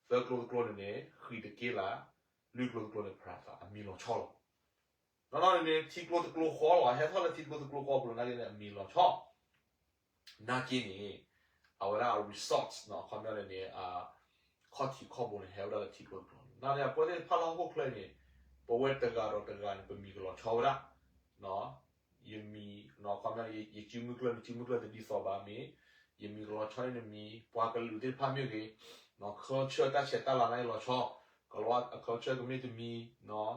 သၢကျိတကျိန့ၣ်န့ၣ် ဃံးတက့လး, လွံၢ်ကျိတကျိန့ၣ် ဖရၤသး အမံၤလီၤဆီလီၤ. နီၢ်နီၢ်န့ၣ်န့ၣ် ထံကျိတကျိဃီလီၤ, ဟဲထီၣ်လၢထံကျိတကျိဃီပူၤလီၤ နာ်က့န့ၣ် အမံၤလီၤဆီ နာ်က့န့ၣ် အဝဲဒၣ်အ result နီၢ် အခီပညီန့ၣ်န့ၣ် ခီၣ်ထံးခီၣ်ဘိန့ၣ် ဟဲဝဲဒၣ်လၢထံကျိတကျိ, နာ်က့ ပဝဲသ့ၣ်တဖၣ်လၢဟီၣ်ခိၣ်ချၢအံၤန့ၣ် ပဝဲတဂၤဒီးတဂၤန့ၣ် ပမံၤကလီၤဆီဝဲဒၣ်, ယမံၤ နီၢ် အခီပညီ ယစုမုၢ်ကျၢၢ် နစုမုၢ်ကျၢၢ်တဒ်သိးဘၣ်မ့ၢ် ယမံၤကလီၤဆီန့ၣ်နမံၤ ပှၤကလုာ်သ့ၣ်တဖၣ်မ့ၢ်ဂ့ၤ, နီၢ် culture တၢ်ဆဲးတၢ်လၤနာ်က့လီၤဆီ, ကလီၤ culture ကမ့ၢ်တမံၤ, နီၢ်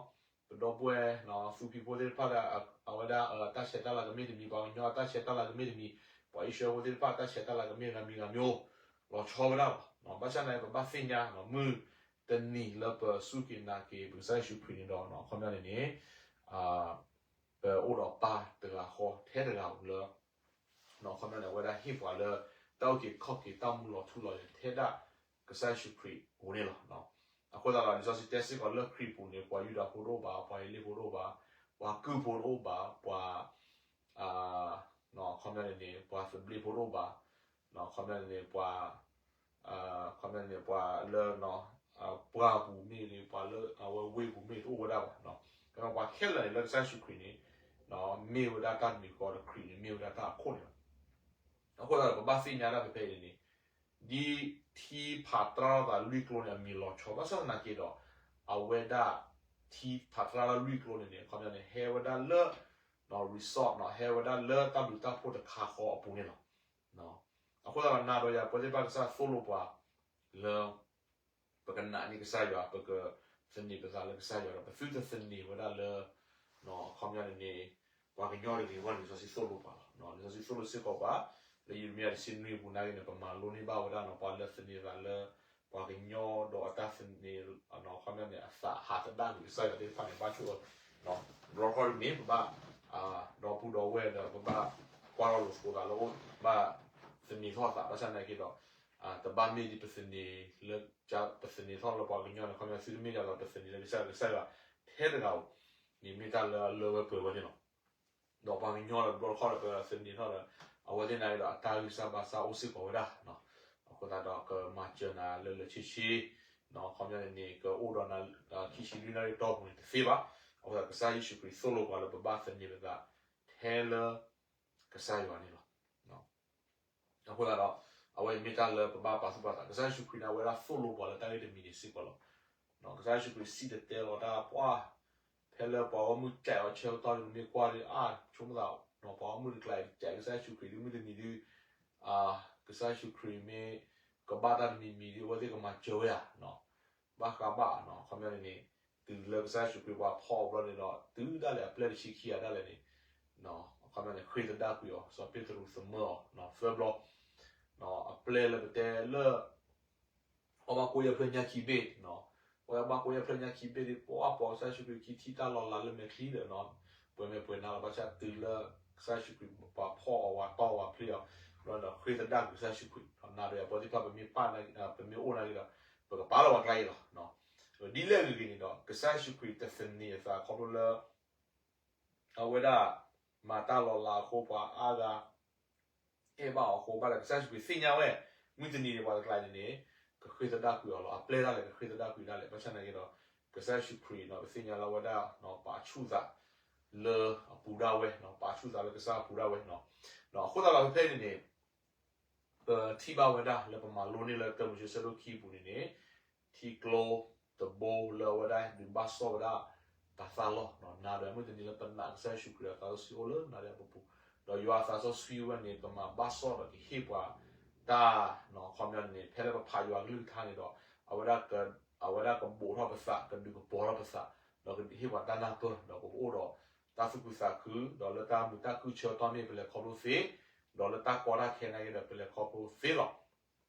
ပဒီပုၢ်ဝဲၢ် နီၢ် သူဖံးဖိသ့ၣ်တဖၣ် အဝဲဒၣ် တၢ်ဆဲးတၢ်လၤကမ့ၢ်တမံၤ, ပှၤကညီတၢ်ဆဲးတၢ်လၤကမ့ၢ်တမံၤ, ပှၤအံၣ်စရ့လးဖိသ့ၣ်တဖၣ် တၢ်ဆဲးတၢ်လၤကမ့ၢ်ဂၤမံၤဂၤမံၤ, လီၤဆီဝဲဒၣ်လီၤ. ဘၣ်ဆၣ်သနာ်က့ ပဘၣ်သ့ၣ်ညါ နီၢ် မုၢ်တနံၤလၢပစူၢ်က့ၤနာ်က့ၤ ပကစၢ်ယ့ၣ်ၡူးခရံာ်န့ၣ်ဒီး နီၢ် အခီပညီန့ၣ်န့ၣ် ပအိၣ်ဒီးပၢ်တဂၤဃီထဲတဂၤဧိၤလၢ နီၢ် အခီပညီန့ၣ် အဝဲဒၣ်ဟ့ၣ်ပှၤလၢ တၢ်အုၣ်က့ၤခီၣ်က့ၤ တၢ်မူလီၤထူလီၤယိာ်ထဲဒၣ်ကစၢ်ယ့ၣ်ၡူးခရံာ်အပူၤန့ၣ်လီၤ. အဃိသတးဒီး လံာ်စီဆှံတဲစ့ၢ်ကီးလၢခရံာ်ပူၤန့ၣ် ပှၤယူဒၤဖိတအိၣ်ဘၣ်, ပှၤဟ့လ့ၣ်ဖိတအိၣ်ဘၣ်, ပှၤကုၢ်ဖိတအိၣ်ဘၣ်, ပှၤ နီၢ် အခီပညီန့ၣ်န့ၣ် ပှၤသဘျ့ဖိတအိၣ်ဘၣ်, နီၢ် အခီပညီန့ၣ်န့ၣ် ပှၤ အခီပညီန့ၣ်န့ၣ် ပှၤလၢ ပှၢ်ပူၤမ့ၢ်ဂ့ၤ ပှၤလၢအဝဲဝ့ၢ်ပူၤမ့ၢ်တအိၣ်ဝဲဒၣ်ဘၣ်, ကဲပှၤခဲလၢာ်န့ၣ် လၢကစၢ်ယ့ၣ်ၡူးခရံာ်န့ၣ် မ့ၢ်ဝဲဒၣ်တၢ်တမံၤဃီဒီး ခရံာ်န့ၣ် မ့ၢ်ဝဲဒၣ်တၢ်အခိၣ်န့ၣ်လီၤ. အဃိသတးဒီး ပဘၣ်သ့ၣ်ညါဒၣ်ဖဲဖဲအံၤန့ၣ်န့ၣ် ဒ်ထံဖးတြၢ်ထီၣ်သးလွံၢ်ကျိန့ၣ် အမံၤလီၤဆီ ဘၣ်ဆၣ်သနာ်က့ဒီး အဝဲဒၣ် ထံဖးတြၢ်ထီၣ်လွံၢ်ကျိန့ၣ်န့ၣ် အခီပညီန့ၣ် ဟဲဝဲဒၣ်လၢ result နီၢ် ဟဲဝဲဒၣ်လၢတၢ်ဘျုးတၢ်ဖှိၣ်တခါဃီအပူၤန့ၣ်လီၤ. အဃိသတးဒီး နၤဒီးယၤ ပဝဲသ့ၣ်တဖၣ် ကစၢ်သိၣ်လိပှၤ လၢ ပကနာ်န့ၢ်ကစၢ်ယွၤ ပကသန့ၤပသးလၢကစၢ်ယွၤဒီး ပသုတသန့ၤဝဲဒၣ်လၢ နီၢ် အခီပညီန့ၣ်န့ၣ် ပှၤကညီတဂ့ၤအဂီၢ်န့ၣ် လံာ်စီဆှံသိၣ်လိပှၤလီၤ. လံာ်စီဆှံသိၣ်လိစ့ၢ်ကီးပှၤ လၢယံးရမံယၤတဆံနွံအပူၤနာ်က့န့ၣ် ပမၤလိန့ၢ်ဘၣ်ဝဲဒၣ်နီၢ် ပှၤလၢသန့ၤသးလၢ ပှၤကညီဒီးအတၢ်သန့ၤ နီၢ် အခီပညီန့ၣ် အသးဟးသဒၣ်န့ၣ် ကစၢ်ယွၤသ့ၣ်တဖၣ်န့ၣ် ဘၣ်ဆိၣ်အၢ ဘျီခီဒ်န့ၣ် ပဘၣ် ဒီပုၢ်ဒီဝဲၢ်ဒီး ပဘၣ်ကွၢ်ထီၣ်လိာ်သကိးသးလၢ ဘၣ်သန့ၤထီၣ်သး ဘၣ်ဆၣ်သနာ်က့ဒီး တဘၣ်မ့ၢ်ဒ်ပသန့ၤလၢ ပသန့ၤထီၣ်လၢပှၤကညီန့ၣ် အခီပညီ သုတမ့ၢ်ဒ်သိးပသန့ၤလၢကစၢ်ယွၤ ကစၢ်ယွၤထဲတဂၤဧိၤ န့ၣ်မ့ၢ်တၢ်လၢအလၢဝဲပှဲၤဝဲန့ၣ်လီၤ. ဒီးပှၤကညီဒီး ဘျီခီဒီး ပသန့ၤထီၣ်ဒီး အဝဲသ့ၣ်နာ်က့ဒီး အတၢ်ဂံၢ်စၢ်ဘါစၢ်အိၣ်စ့ၢ်ကီးဝဲဒၣ် အဃိသတးဒီး ကမၤစၢၤနၤလၢလၢဆ့ဆ့ နီၢ် အခီပညီန့ၣ်န့ၣ် ကအိၣ်ဒီးနၤ ခံဆံလွံၢ်နၣ်ရံၣ်တီၢ်ပူၤန့ၣ်တသ့ဘၣ်. အဃိသတး ကစၢ်ယ့ၣ်ၡူးခရံာ်သိၣ်လိပှၤလၢပဘၣ်သန့ၤပသး ထဲလၢ ကစၢ်ယွၤန့ၣ်လီၤ. အဃိသတးဒီး အဝဲအံၤမ့ၢ်တၢ်လၢပဘၣ်ပာ်သူၣ်ပာ်သး ကစၢ်ယ့ၣ်ၡူးခရံာ်န့ၣ် အဝဲဒၣ်သိၣ်လိပှၤလၢတၢ်ဂ့ၢ်တမံၤန့ၣ်စ့ၢ်ကီးလီၤ. ကစၢ်ယ့ၣ်ၡူးခရံာ်စံၣ်တဲၤတဲလီၤတၢ်ပှၢ် ဖဲလၢပှၤဂီၢ်မုၢ်ကးအီၤဆၢကတီၢ်န့ၣ် မ့ၢ်ကွၢ်ဒီး အါ ဆိကမိၣ်သး ပှၤဂီၢ်မုၢ်တကျါအံၤ ကးကစၢ်ယ့ၣ်ၡူးခရံာ်ဒ်မုၢ်တနံၤဒု ကစၢ်ယ့ၣ်ၡူးခရံာ်မ့ၢ်ကဘၣ်တၢ်တမံၤမံၤဒ် အဝဲသ့ၣ်ကမၤစၢၤဝဲဧါ ဘၣ်ဃးဘၣ် အခီပညီန့ၣ်န့ၣ် တုၤလၢကစၢ်ယ့ၣ်ၡူးခရံာ်ပှၤဖီၣ်အီၤဘျီန့ၣ်ဒီး တုၤဒၣ်လဲာ်အပျဲၢ်တဆံခံဂၤဒၣ်လဲာ်န့ၣ် အခီပညီန့ၣ် ဃ့သဒၣ်ကွံာ်အီၤ, စီၤပ့းတရူးသမၢအီၤ သၢဘျီ, အပျဲၢ်လၢပတဲလၢ အီၣ်ဘၣ်ကိၣ်ယဲၢ်ဖျၢၣ်ညၣ်ခံဘ့ၣ်, အီၣ်ဘၣ်ကိၣ်ယဲၢ်ဖျၢၣ်ညၣ်ခံဘ့ၣ်ဒီး ပှၤပိာ်ကစၢ်ယ့ၣ်ၡူးခရံာ်ခံထံၣ်တၢ်လီၤလးလၢမဲာ်ချံဒီး ပှဲၤမဲာ်ပှဲၤနါလီၤ ဘၣ်ဆၣ်တုၤလၢကစၢ်ယ့ၣ်ၡူးခရံာ်ပှၤဖီၣ်အီၤ ပှၤတီၢ်အီၤ ပှၤဖျ့အီၤ ဘျီဒီးဃ့သဒၣ်ကွံာ်ကစၢ်ယ့ၣ်ၡူးခရံာ်, နၤဒီးယၤပဝဲသ့ၣ်တဖၣ် ပမ့ၢ်ပာ် ပမ့ၢ်အိၣ်နာ်က့ဒီး ပကပာ်လီၤပှၤကျါအံၤလီၤ. ဒ်လဲၣ်ဂ့ၤဂ့ၤန့ၣ်ဒီး ကစၢ်ယ့ၣ်ၡူးခရံာ်တသန့ၤအသးခီဖျိလၢ အဝဲဒၣ် မၤတၢ်လီၤလးအဃိ ပှၤအါဂၤ အဲၣ်ဘၣ်အီၤအဃိ ဘၣ်ဒီးကစၢ်ယ့ၣ်ၡူးခရံာ်သ့ၣ်ညါဝဲ မုၢ်တနံၤန့ၣ် ပှၤတကျါန့ၣ်န့ၣ် ကဃ့သဒၣ်ကွံာ်အီၤလီၤ. အပျဲၢ်ဒၣ်လဲာ် ကဃ့သဒၣ်ကွံာ်ဒၣ်လဲာ် ဘၣ်ဆၣ်နာ်က့ဒီး ကစၢ်ယ့ၣ်ၡူးခရံာ်ဒီး ပသ့ၣ်ညါလၢအဝဲဒၣ် ပာ်ဆူၣ်သးလၢအပူၤဒၣ်ဝဲ, ပာ်ဆူၣ်သးလၢကစၢ်အပူၤဒၣ်ဝဲ, အဃိသတးဒီးဖဲဖဲန့ၣ်န့ၣ် ပထံၣ်ဘၣ်ဝဲဒၣ်လၢပမၤလိန့ၢ်လၢတၢမိၤၡ့ဆၢဒိၣ်ခံပူၤန့ၣ်န့ၣ် ထံကျိတဘိလၢအဝဲဒၣ်ဒုးဘၣ်စီၣ်ဝဲဒၣ် တၢ်သၣ်လီၢ်, နၤဒီးမုၢ်တနံၤလၢပနာ်ကစၢ်ယ့ၣ်ၡူးခရံာ်အသးစီဆှံအိၣ်လၢနၤဒီးပပူၤ, ဒီးယွၤအသးစီဆှံဝဲန့ၣ် ပမၤဘၣ်စီၣ်ဒီးကဟ့ၣ်ပှၤတၢ် ခီပညီန့ၣ် ဖဲလၢပဖးယွၤကလုၢ်ကထါန့ၣ်ဒီး အဝဲဒၣ်က အဝဲဒၣ်ကဘိးထီၣ်ပသး ကဒုးကပီၤထီၣ်ပသး ဒီးကဟ့ၣ်ပှၤတၢ်နၢ်ပၢၢ် ဒီးပကအိၣ်ဒီးတၢ်သူၣ်ခုသးခု ဒီးလၢတၢ်မုာ်တၢ်ခုၣ်ဆၢကတီၢ်မ့ၢ်ပလဲၤခီဖျိသ့, ဒီးလၢတၢ်ကီတၢ်ခဲနာ်က့ဒီး ပလဲၤခီဖျိသ့လီၤ.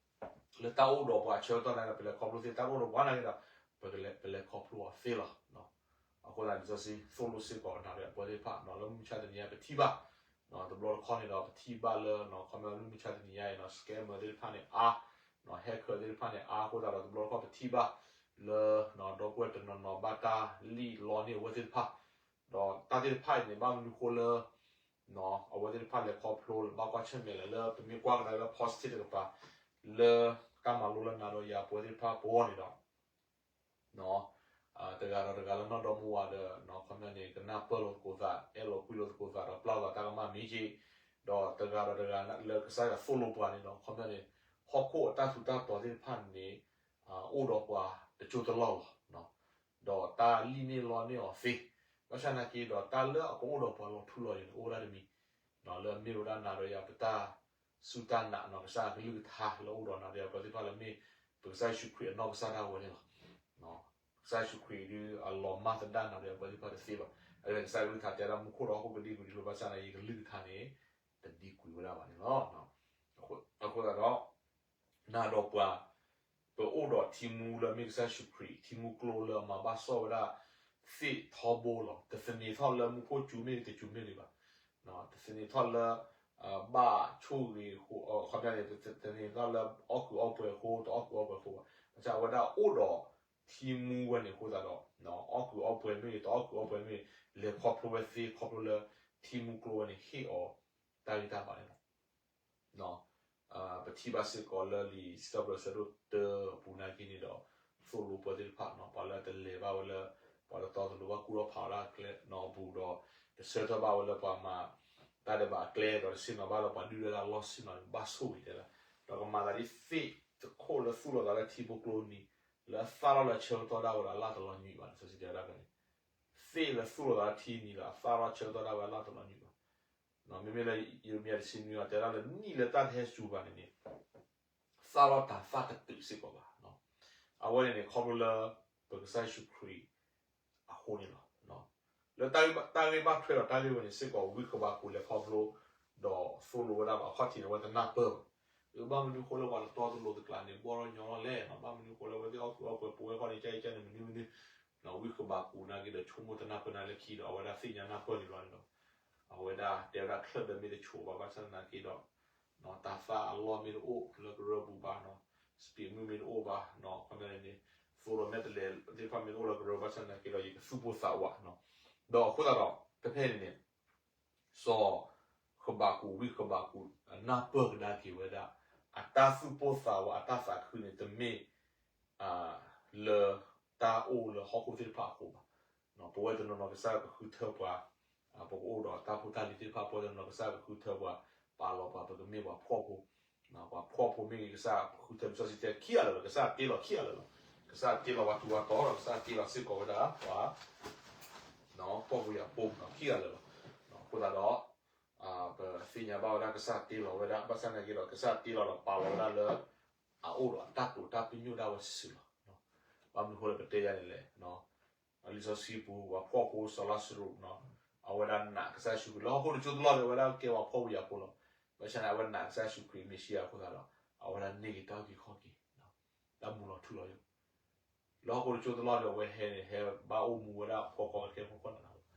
လၢတၢ်အိၣ်ဒီးပှၤဆၢကတီၢ်နာ်က့ဒီး ပလဲၤခီဖျိသ့, တၢ်အိၣ်ဒီးပှၤနာ်က့ဒီး ပလဲၤ ပလဲၤခီဖျိအီၤသ့လီၤ. အဃိသတးန့ၣ် လံာ်စီဆှံသိၣ်လိစ့ၢ်ကီးနၤဒီးပဝဲသ့ၣ်တဖၣ် လၢမုၢ်မဆါတနံၤညါ ပထံၣ်ဘၣ် တဘျီတခီၣ်န့ၣ်ဒီး ပထံၣ်ဘၣ်လၢ ခီပညီလၢမုၢ်မဆါတနံၤညါအံၤ scammer သ့ၣ်တဖၣ်န့ၣ်အါ, hacker သ့ၣ်တဖၣ်န့ၣ်အါအဃိသတးဒီး တဘျီတခီၣ်ပထံၣ်ဘၣ်လၢ ဒီပုၢ်ဝဲၢ်တနီၤနီၤဘၣ်တၢ်လံၣ်လီန့ၢ်အဝဲသ့ၣ်တဖၣ်, ဒီးတၢ်သ့ၣ်တဖၣ်အံၤန့ၣ် ဘၣ်မနုၤဃိလၢ အဝဲသ့ၣ်တဖၣ်လဲၤခီဖျိ ဘၣ်ကွၢ်ဆၢၣ်မဲာ်လဲၣ် လၢပမ့ၢ်ကွၢ်ကဒါလၢ positive တကပၤ လၢတၢ်မၤလိလၢနၤဒီးယၤပဝဲသ့ၣ်တဖၣ်ပဂီၢ်န့ၣ်ဒီး တဂၤဒီးတဂၤလၢနီၢ်ဒီမါဝၤဒီး ခီပညီန့ၣ် ကနၢ်ပၢၢ်လိာ်သကိးသး အဲၣ်လိာ်ကွံလိာ်သကိးသး ဒီးပျၢ်လိာ်သးတၢ်ကမၣ်မ့ၢ်က့ၤ, ဒီးတဂၤဒီးတဂၤလၢကစၢ်ယွၤသိၣ်လိပှၤန့ၣ်ဒီး ခီပညီန့ၣ် ဟီၣ်ခိၣ်အတၢ်ထူးတၢ်တီၤသ့ၣ်တဖၣ်န့ၣ် အိၣ်ဒီးပှၤတစိၢ်တလီၢ်လီၤ. ဒီးတၢ်လံၣ်န့ၢ်လီန့ၢ်အီၤသ့, ဘၣ်ဆၣ်နာ်က့ဒီး တၢ်လၢအကအိၣ်ဒီးပှၤလီၤထူလီၤယိာ်န့ၣ် အိၣ်ဝဲဒၣ်တမံၤ, လၢအမ့ၢ်ဝဲဒၣ်နၤဒီးယၤပတၢ်စူၢ်တၢ်နာ် ကစၢ်အကလုၢ်ကထါလၢအိၣ်ဒီးနၤဒီးယၤပဝဲသ့ၣ်တဖၣ်လၢမ့ၢ် ပကစၢ်ယ့ၣ်ၡူးခရံာ်အနီၢ်ကစၢ်ဒၣ်ဝဲန့ၣ်လီၤ. ကစၢ်ယ့ၣ်ၡူးခရံာ်ဒုးအလီၤမၢ်သဒၣ်နၤဒီးယၤပဝဲသ့ၣ်တဖၣ်တသ့ဘၣ်. အကစၢ်ကလုၢ်ကထါတဲဒၣ်မူခိၣ်ဒီးဟီၣ်ခိၣ်ကဒံကဒံလိာ် ဘၣ်ဆၣ်နာ်က့ယကလုၢ်ကထါန့ၣ် တဒံကွံာ်ဝဲဒၣ်ဘၣ်န့ၣ်လီၤ. အဃိသတးဒီး နၤဒီးပှၤ ပအိၣ်ဒီးထံမူလၢမ့ၢ်ကစၢ်ယ့ၣ်ၡူးခရံာ် ထံမူကျိလၢအမၤဘၣ်စီၣ်ဝဲဒၣ်သ့ၣ်ထီဘိလီၤ. တသန့ၤထီၣ်လၢမူခိၣ်စူၤမ့ၢ်ဂ့ၤ တစူၤမ့ၢ်ဂ့ၤဘၣ်. တသန့ၤထီၣ်လၢ ဘၣ်ဆိၣ်ဂ့ၤအဃိ ခီပညီန့ၣ် တသန့ၤထီၣ်လၢအီၣ်ကုာ်အီပှဲၤအဃိ တအီၣ်ကုာ်အီပှဲၤအဃိဘၣ်. ဘၣ်ဆၣ်အဝဲဒၣ်အိၣ်ဒီးထံမူဝဲန့ၣ်အဃိသတးဒီး အီၣ်ကုာ်အီပှဲၤမ့ၢ်ဂ့ၤ တအီၣ်ကုာ်အီပှဲၤမ့ၢ်ဂ့ၤ လဲၤခီဖျိဝဲသ့ ခီဖျိလၢထံမူကျိဝဲန့ၣ်ဟ့ၣ်အီၤတၢ်ဂံၢ်တၢ်ဘါန့ၣ်လီၤ. ပထံၣ်ဘၣ်စ့ၢ်ကီးလၢလံာ်စံးထီၣ်ပတြၢၤဆၢဒိၣ်တၢအပူၤနာ်က့န့ၣ်ဒီး သိၣ်လိပဝဲသ့ၣ်တဖၣ် ပှၤလၢတလဲၤဘၣ်ဝဲလၢ ပှၤတတီတလိၤဘၣ်ကူၣ်ထီၣ်ဖးအီၣ်တၢ်ကျဲနီၢ်ပူၤဒီး တဆၢထၢၣ်ဘၣ်ဝဲလၢပှၤမၤတၢ်ဒဲးဘးအကျဲဒီး တဆ့ၣ်နီၤဘၣ်လၢပှၤဒုၣ်ဒါလၢအလီၢ်ဆ့ၣ်နီၤန့ၣ် ဘၣ်ဆိၣ်ဂ့ၤတဲလၢ ဒီးကမၤသးဒ်သ့ၣ်တခိၣ်လၢသူၣ်လီၤသးလၢထံဖိကျိနံၤ လၢအသၣ်ထီၣ်လၢအဆၢကတီၢ်ဒၣ်ဝဲဒီးအလၢ်တလီၤညွံးဘၣ်န့ၣ် စီၤစံတဲဝဲဒၣ်န့ၣ် သ့ၣ်လၢသူၣ်လီၤသးလၢထံနံၤဒီးအသၣ်ထီၣ်ဆၢကတီၢ်ဒၣ်ဝဲအလၢ်တလီၤညွံးဘၣ်. မ့မ့ၢ်လၢယံးရမံယၤတဆံနွံအံၤ တဲဒၣ်လၢနံၣ်လၢတၢ်တဟဲစူၤဘၣ်န့ၣ်န့ၣ် သၣ်ထီၣ်တၤသၣ်တတုာ်စ့ၢ်ကီးဘၣ်. အဝဲန့ၣ်န့ၣ် ခီဖျိလၢပကစၢ်ယ့ၣ်ၡူးခရံာ်အဃိန့ၣ်လီၤ. လၢတၢ်ဂ့ၢ်ဘၣ်ထွဲဒီးတၢ်ဂ့ၢ်ဝဲန့ၣ်စ့ၢ်ကီး ဝံဃဘးကူးလဲၤခီဖျိ ဒီးသိၣ်လိဝဲဒၣ်ဘၣ်အခီၣ်ထံးန့ၣ် အဝဲတနၢ်ပၢၢ်ဘၣ်. ဘၣ်မနုၤဃိလၢပှၤတတီတလိၤတကျးန့ၣ် ဘီၣ်ထီၣ်ညီထီၣ်လဲၣ်, ဘၣ်မနုၤဃိလၢအဝဲသ့ၣ်အီၣ်ကုာ်အီပှဲၤပဝဲခီၣ်န့ၣ် ကဲကဲန့ၣ်မနုၤမနုၤ ဝံဃဘးကူးနာ်က့ဒီး ဆိကမိၣ်တနၢ်ပၢၢ်နၤလၢခံဒီး အဝဲဒၣ်သ့ၣ်ညါနၢ်ပၢၢ်န့ၣ်လီၤန့ၣ်ဒီး အဝဲဒၣ်တဲဝဲဒၣ်ချၢၣ်ဒၢမ့ၢ်တဆိးဘၣ် ဘၣ်ဆၣ်သနာ်က့ဒီး တၤသၣ်အလီၢ်မ့ၢ်တအိၣ်လၢကရၢပူၤဘၣ်နီၤ, စပံးမုၢ်မ့ၢ်တအိၣ်ဘၣ်နီၤ, ခီပညီန့ၣ် သိဒီးမဲာ်တဲးလဲးသ့ၣ်တဖၣ်မ့ၢ်တအိၣ်လၢကရၢဘၣ်ဆၣ်သနာ်က့ဒီး ယကသူၣ်ပိၢ်သးဝးနီၤ, ဒီးအဃိသတးဒီး ဖဲဖဲန့ၣ်န့ၣ် စီၤဃဘးကူး ဝံဃဘးကူး အနၢ်ပၢၢ်ကဒါက့ၤဝဲဒၣ် အတၢ်သူၣ်ပိၢ်သးဝး အတၢ်သးခုန့ၣ် တမ့ၢ် လၢတၢ်အိၣ်လၢဟီၣ်ခိၣ်သ့ၣ်တဖၣ်အဃိဘၣ်. ပဝဲတနီၤနီၤကစၢ်ကဃုထၢပှၤ, ပကအိၣ်ဒီးတၢ်ဖိတၢ်လံၤသ့ၣ်တဖၣ် ပဝဲတနီၤနီၤကစၢ်ကဃုထၢပှၤ, ပာ်လီၤပှၤ ပကမ့ၢ်ပှၤဖှီၣ်ဖိ, ပှၤဖှီၣ်ဖိမ့ၢ်ဂ့ၤ ကစၢ်ကဃုထၢ လံာ်စီဆှံတဲခံဂၤလၢာ်လီၤ, ကစၢ်တ့လီၤခံဂၤလၢာ်လီၤ, ကစၢ်တ့လီၤပှၤထူးပှၤတီၤဒီး ကစၢ်တ့လီၤစ့ၢ်ကီးဝဲဒၣ်ပှၤ ဖှီၣ်ဖိယာ်ဖိခံဂၤလၢာ်လီၤ. အဃိသတးဒီး ပသ့ၣ်ညါဘၣ်ဝဲဒၣ်ကစၢ်တ့လီၤဝဲဒၣ် ဘၣ်ဆၣ်သနာ်က့ဒီး ကစၢ်တ့လီၤဒီးပာ်လီၤဝဲဒၣ်လၢ အအိၣ်ဒီးအတၢ်တိာ်တၢ်ပညိၣ်ဒၣ်ဝဲစုာ်စုာ်လီၤ. ဘၣ်မနုၤဃိလၢပတဲယၤန့ၣ်လဲၣ်, လံာ်စီဆှံပူၤ ပှၤဖှီၣ်ဖိစီၤလါစရူး, အဝဲဒၣ်နာ်ကစၢ်ယ့ၣ်ၡူးခရံာ် လၢဟီၣ်ခိၣ်တကၠိတလီၢ်န့ၣ် အဝဲဒၣ်ကဲပှၤဖှီၣ်ဖိယာ်ဖိလီၤ. ဘၣ်ဆၣ်န့ၣ် အဝဲနာ်ကစၢ်ယ့ၣ်ၡူးခရံာ်မ့ၣ်ၡံအၤအဃိသတးဒီး အဝဲဒၣ်န့ၢ်က့ၤတၢ်အုၣ်က့ၤခီၣ်က့ၤ, တၢ်မူလီၤထူလီၤယိာ် လၢဟီၣ်ခိၣ်တကၠိတလီၢ်ဒီး အဝဲဟဲန့ၣ် ဟဲဘၣ်အိၣ်မူဝဲဒၣ်ဖီကီကခဲဖီကီနးနးလီၤ.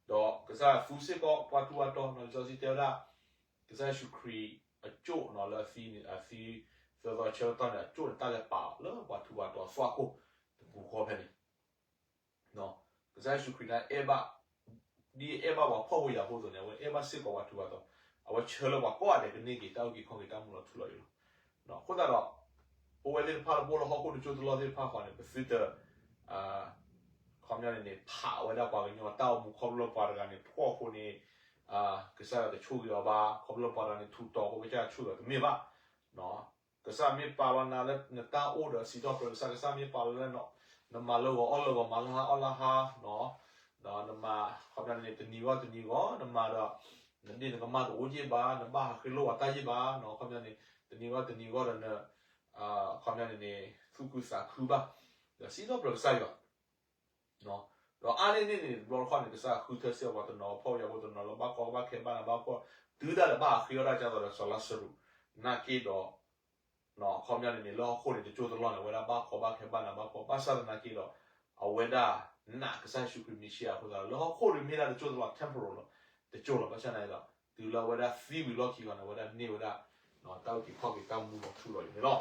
ဒီးကစၢ်သူစ့ၢ်ကီးပှၤထူးပှၤတီၤန့ၣ် လံာ်စီဆှံတဲဝဲဒၣ် ကစၢ်ယ့ၣ်ၡူးခရံာ်အကၠိၣ်န့ၣ် လၢအသံန့ၣ် အသံသၢသီဆၢကတီၢ်န့ၣ် အကၠိၣ်န့ၣ် တၢ်လဲၤပာ်လၢပှၤထူးပှၤတီၤအသွၣ်ခိၣ်တပူၤဃီဖဲန့ၣ် ကစၢ်ယ့ၣ်ၡူးခရံာ်န့ၣ်အဲၣ်ဘၣ်, ဒ်အဲၣ်ဘၣ်ပှၤဖှီၣ်ဖိယာ်ဖိအသိးန့ၣ် အဝဲအဲၣ်ဘၣ်စ့ၢ်ကီးပှၤထူးပှၤတီၤ, အဝဲဆၢလၢပှၤကိးဂၤဒဲးကန့ၢ်က့ၤတၢ်အုၣ်က့ၤခီၣ်က့ၤတၢ်မူလီၤထူလီၤယိာ်လီၤ. အဃိသတးဒီး ပဝဲသ့ၣ်တဖၣ်လၢပအိၣ်လၢဟီၣ်ခိၣ်တကၠိတလီၢ်သ့ၣ်တဖၣ်ဃီန့ၣ် ပသုတ ခီပညီန့ၣ်န့ၣ် ဖးဝဲဒၣ်ပှၤကညီတၢ်အိၣ်မူခီဖျိလၢပှၤတဂၤန့ၣ် ဖှီၣ်အဃိန့ၣ် ကစၢ်ယွၤတဆိၣ်ဂ့ၤအီၤဘၣ်, ခီဖျိလၢပှၤတဂၤန့ၣ် ထူးတီၤအဃိ ကစၢ်ယွၤဆိၣ်ဂ့ၤအီၤတမ့ၢ်ဘၣ်. ကစၢ်မ့ၢ်ပာ်လီၤနၤလၢနတၢ်အိၣ်ဒီးစံးထီၣ်ပတြၢၤကစၢ်, ကစၢ်မ့ၢ်ပာ်လီၤလၢ နမၤလၢဂီၤအီၣ်လၢဂီၤ မၤလၢဟါအီၣ်လၢဟါ, ဒီးနမၤ ခီပညီန့ၣ် တနံၤဂီၢ်တနံၤဂီၢ် နမၤဒီး နဒ့ၣ်နကမၢ်တအိၣ်ယ့ၢ်ဘၣ်, နဘၣ်ဟးဃ့လိၣ်အီၤတၢ်ယ့ၢ်ဘၣ်, ခီပညီန့ၣ် တနံၤဂီၢ်တနံၤဂီၢ်ဒီး ခီပညီန့ၣ်န့ၣ် သူၣ်ခုသးခုဘၣ်, ဒီးစံးထီၣ်ပတြၢၤကစၢ်ယွၤ ဒီးအါန့ၢ်န့ၣ်န့ၣ် တဘျီတခီၣ်န့ၣ် ကစၢ်ဃုထၢစ့ၢ်ကီးပှၤတနီၤ ဖှီၣ်ဖိယာ်ဖိတနီၤလၢဘၣ်ကီဘၣ်ခဲဘၣ်နးဘၣ်ဖှီၣ်, တုၤဒၣ်လဲာ်ဘၣ်ဟးဃ့အီၣ်တၢ်ဒ်သိးဒီးစီၤလါစရူး, နာ်က့ဒီး ခီပညီန့ၣ်န့ၣ် လၢဟီၣ်ခိၣ်န့ၣ် တကၠိတလီၢ်န့ၣ် အဝဲဒၣ်ဘၣ်ကီဘၣ်ခဲဘၣ်နးဘၣ်ဖှီၣ်, ဘၣ်ဆၣ်သနာ်က့ဒီး အဝဲဒၣ်နာ်ကစၢ်ယ့ၣ်ၡူးခရံာ်မ့ၣ်ၡံအၤအဃိသတးဒီး လၢဟီၣ်ခိၣ်န့ၣ်မ့ၢ်ဒၣ်တကၠိတလီၢ် temporal လီၤ, တကၠိလီၤ, ဘၣ်ဆၣ်သနာ်က့ဒီး တုၤလၢအဝဲဒၣ်သံဝံၤလီၢ်ခံဂီၤန့ၣ် အဝဲဒၣ်န့ၢ်ဝဲဒၣ် တၢ်အုၣ်က့ၤခီၣ်က့ၤတၢ်မူလီၤထူလီၤယိာ်န့ၣ်လီၤ.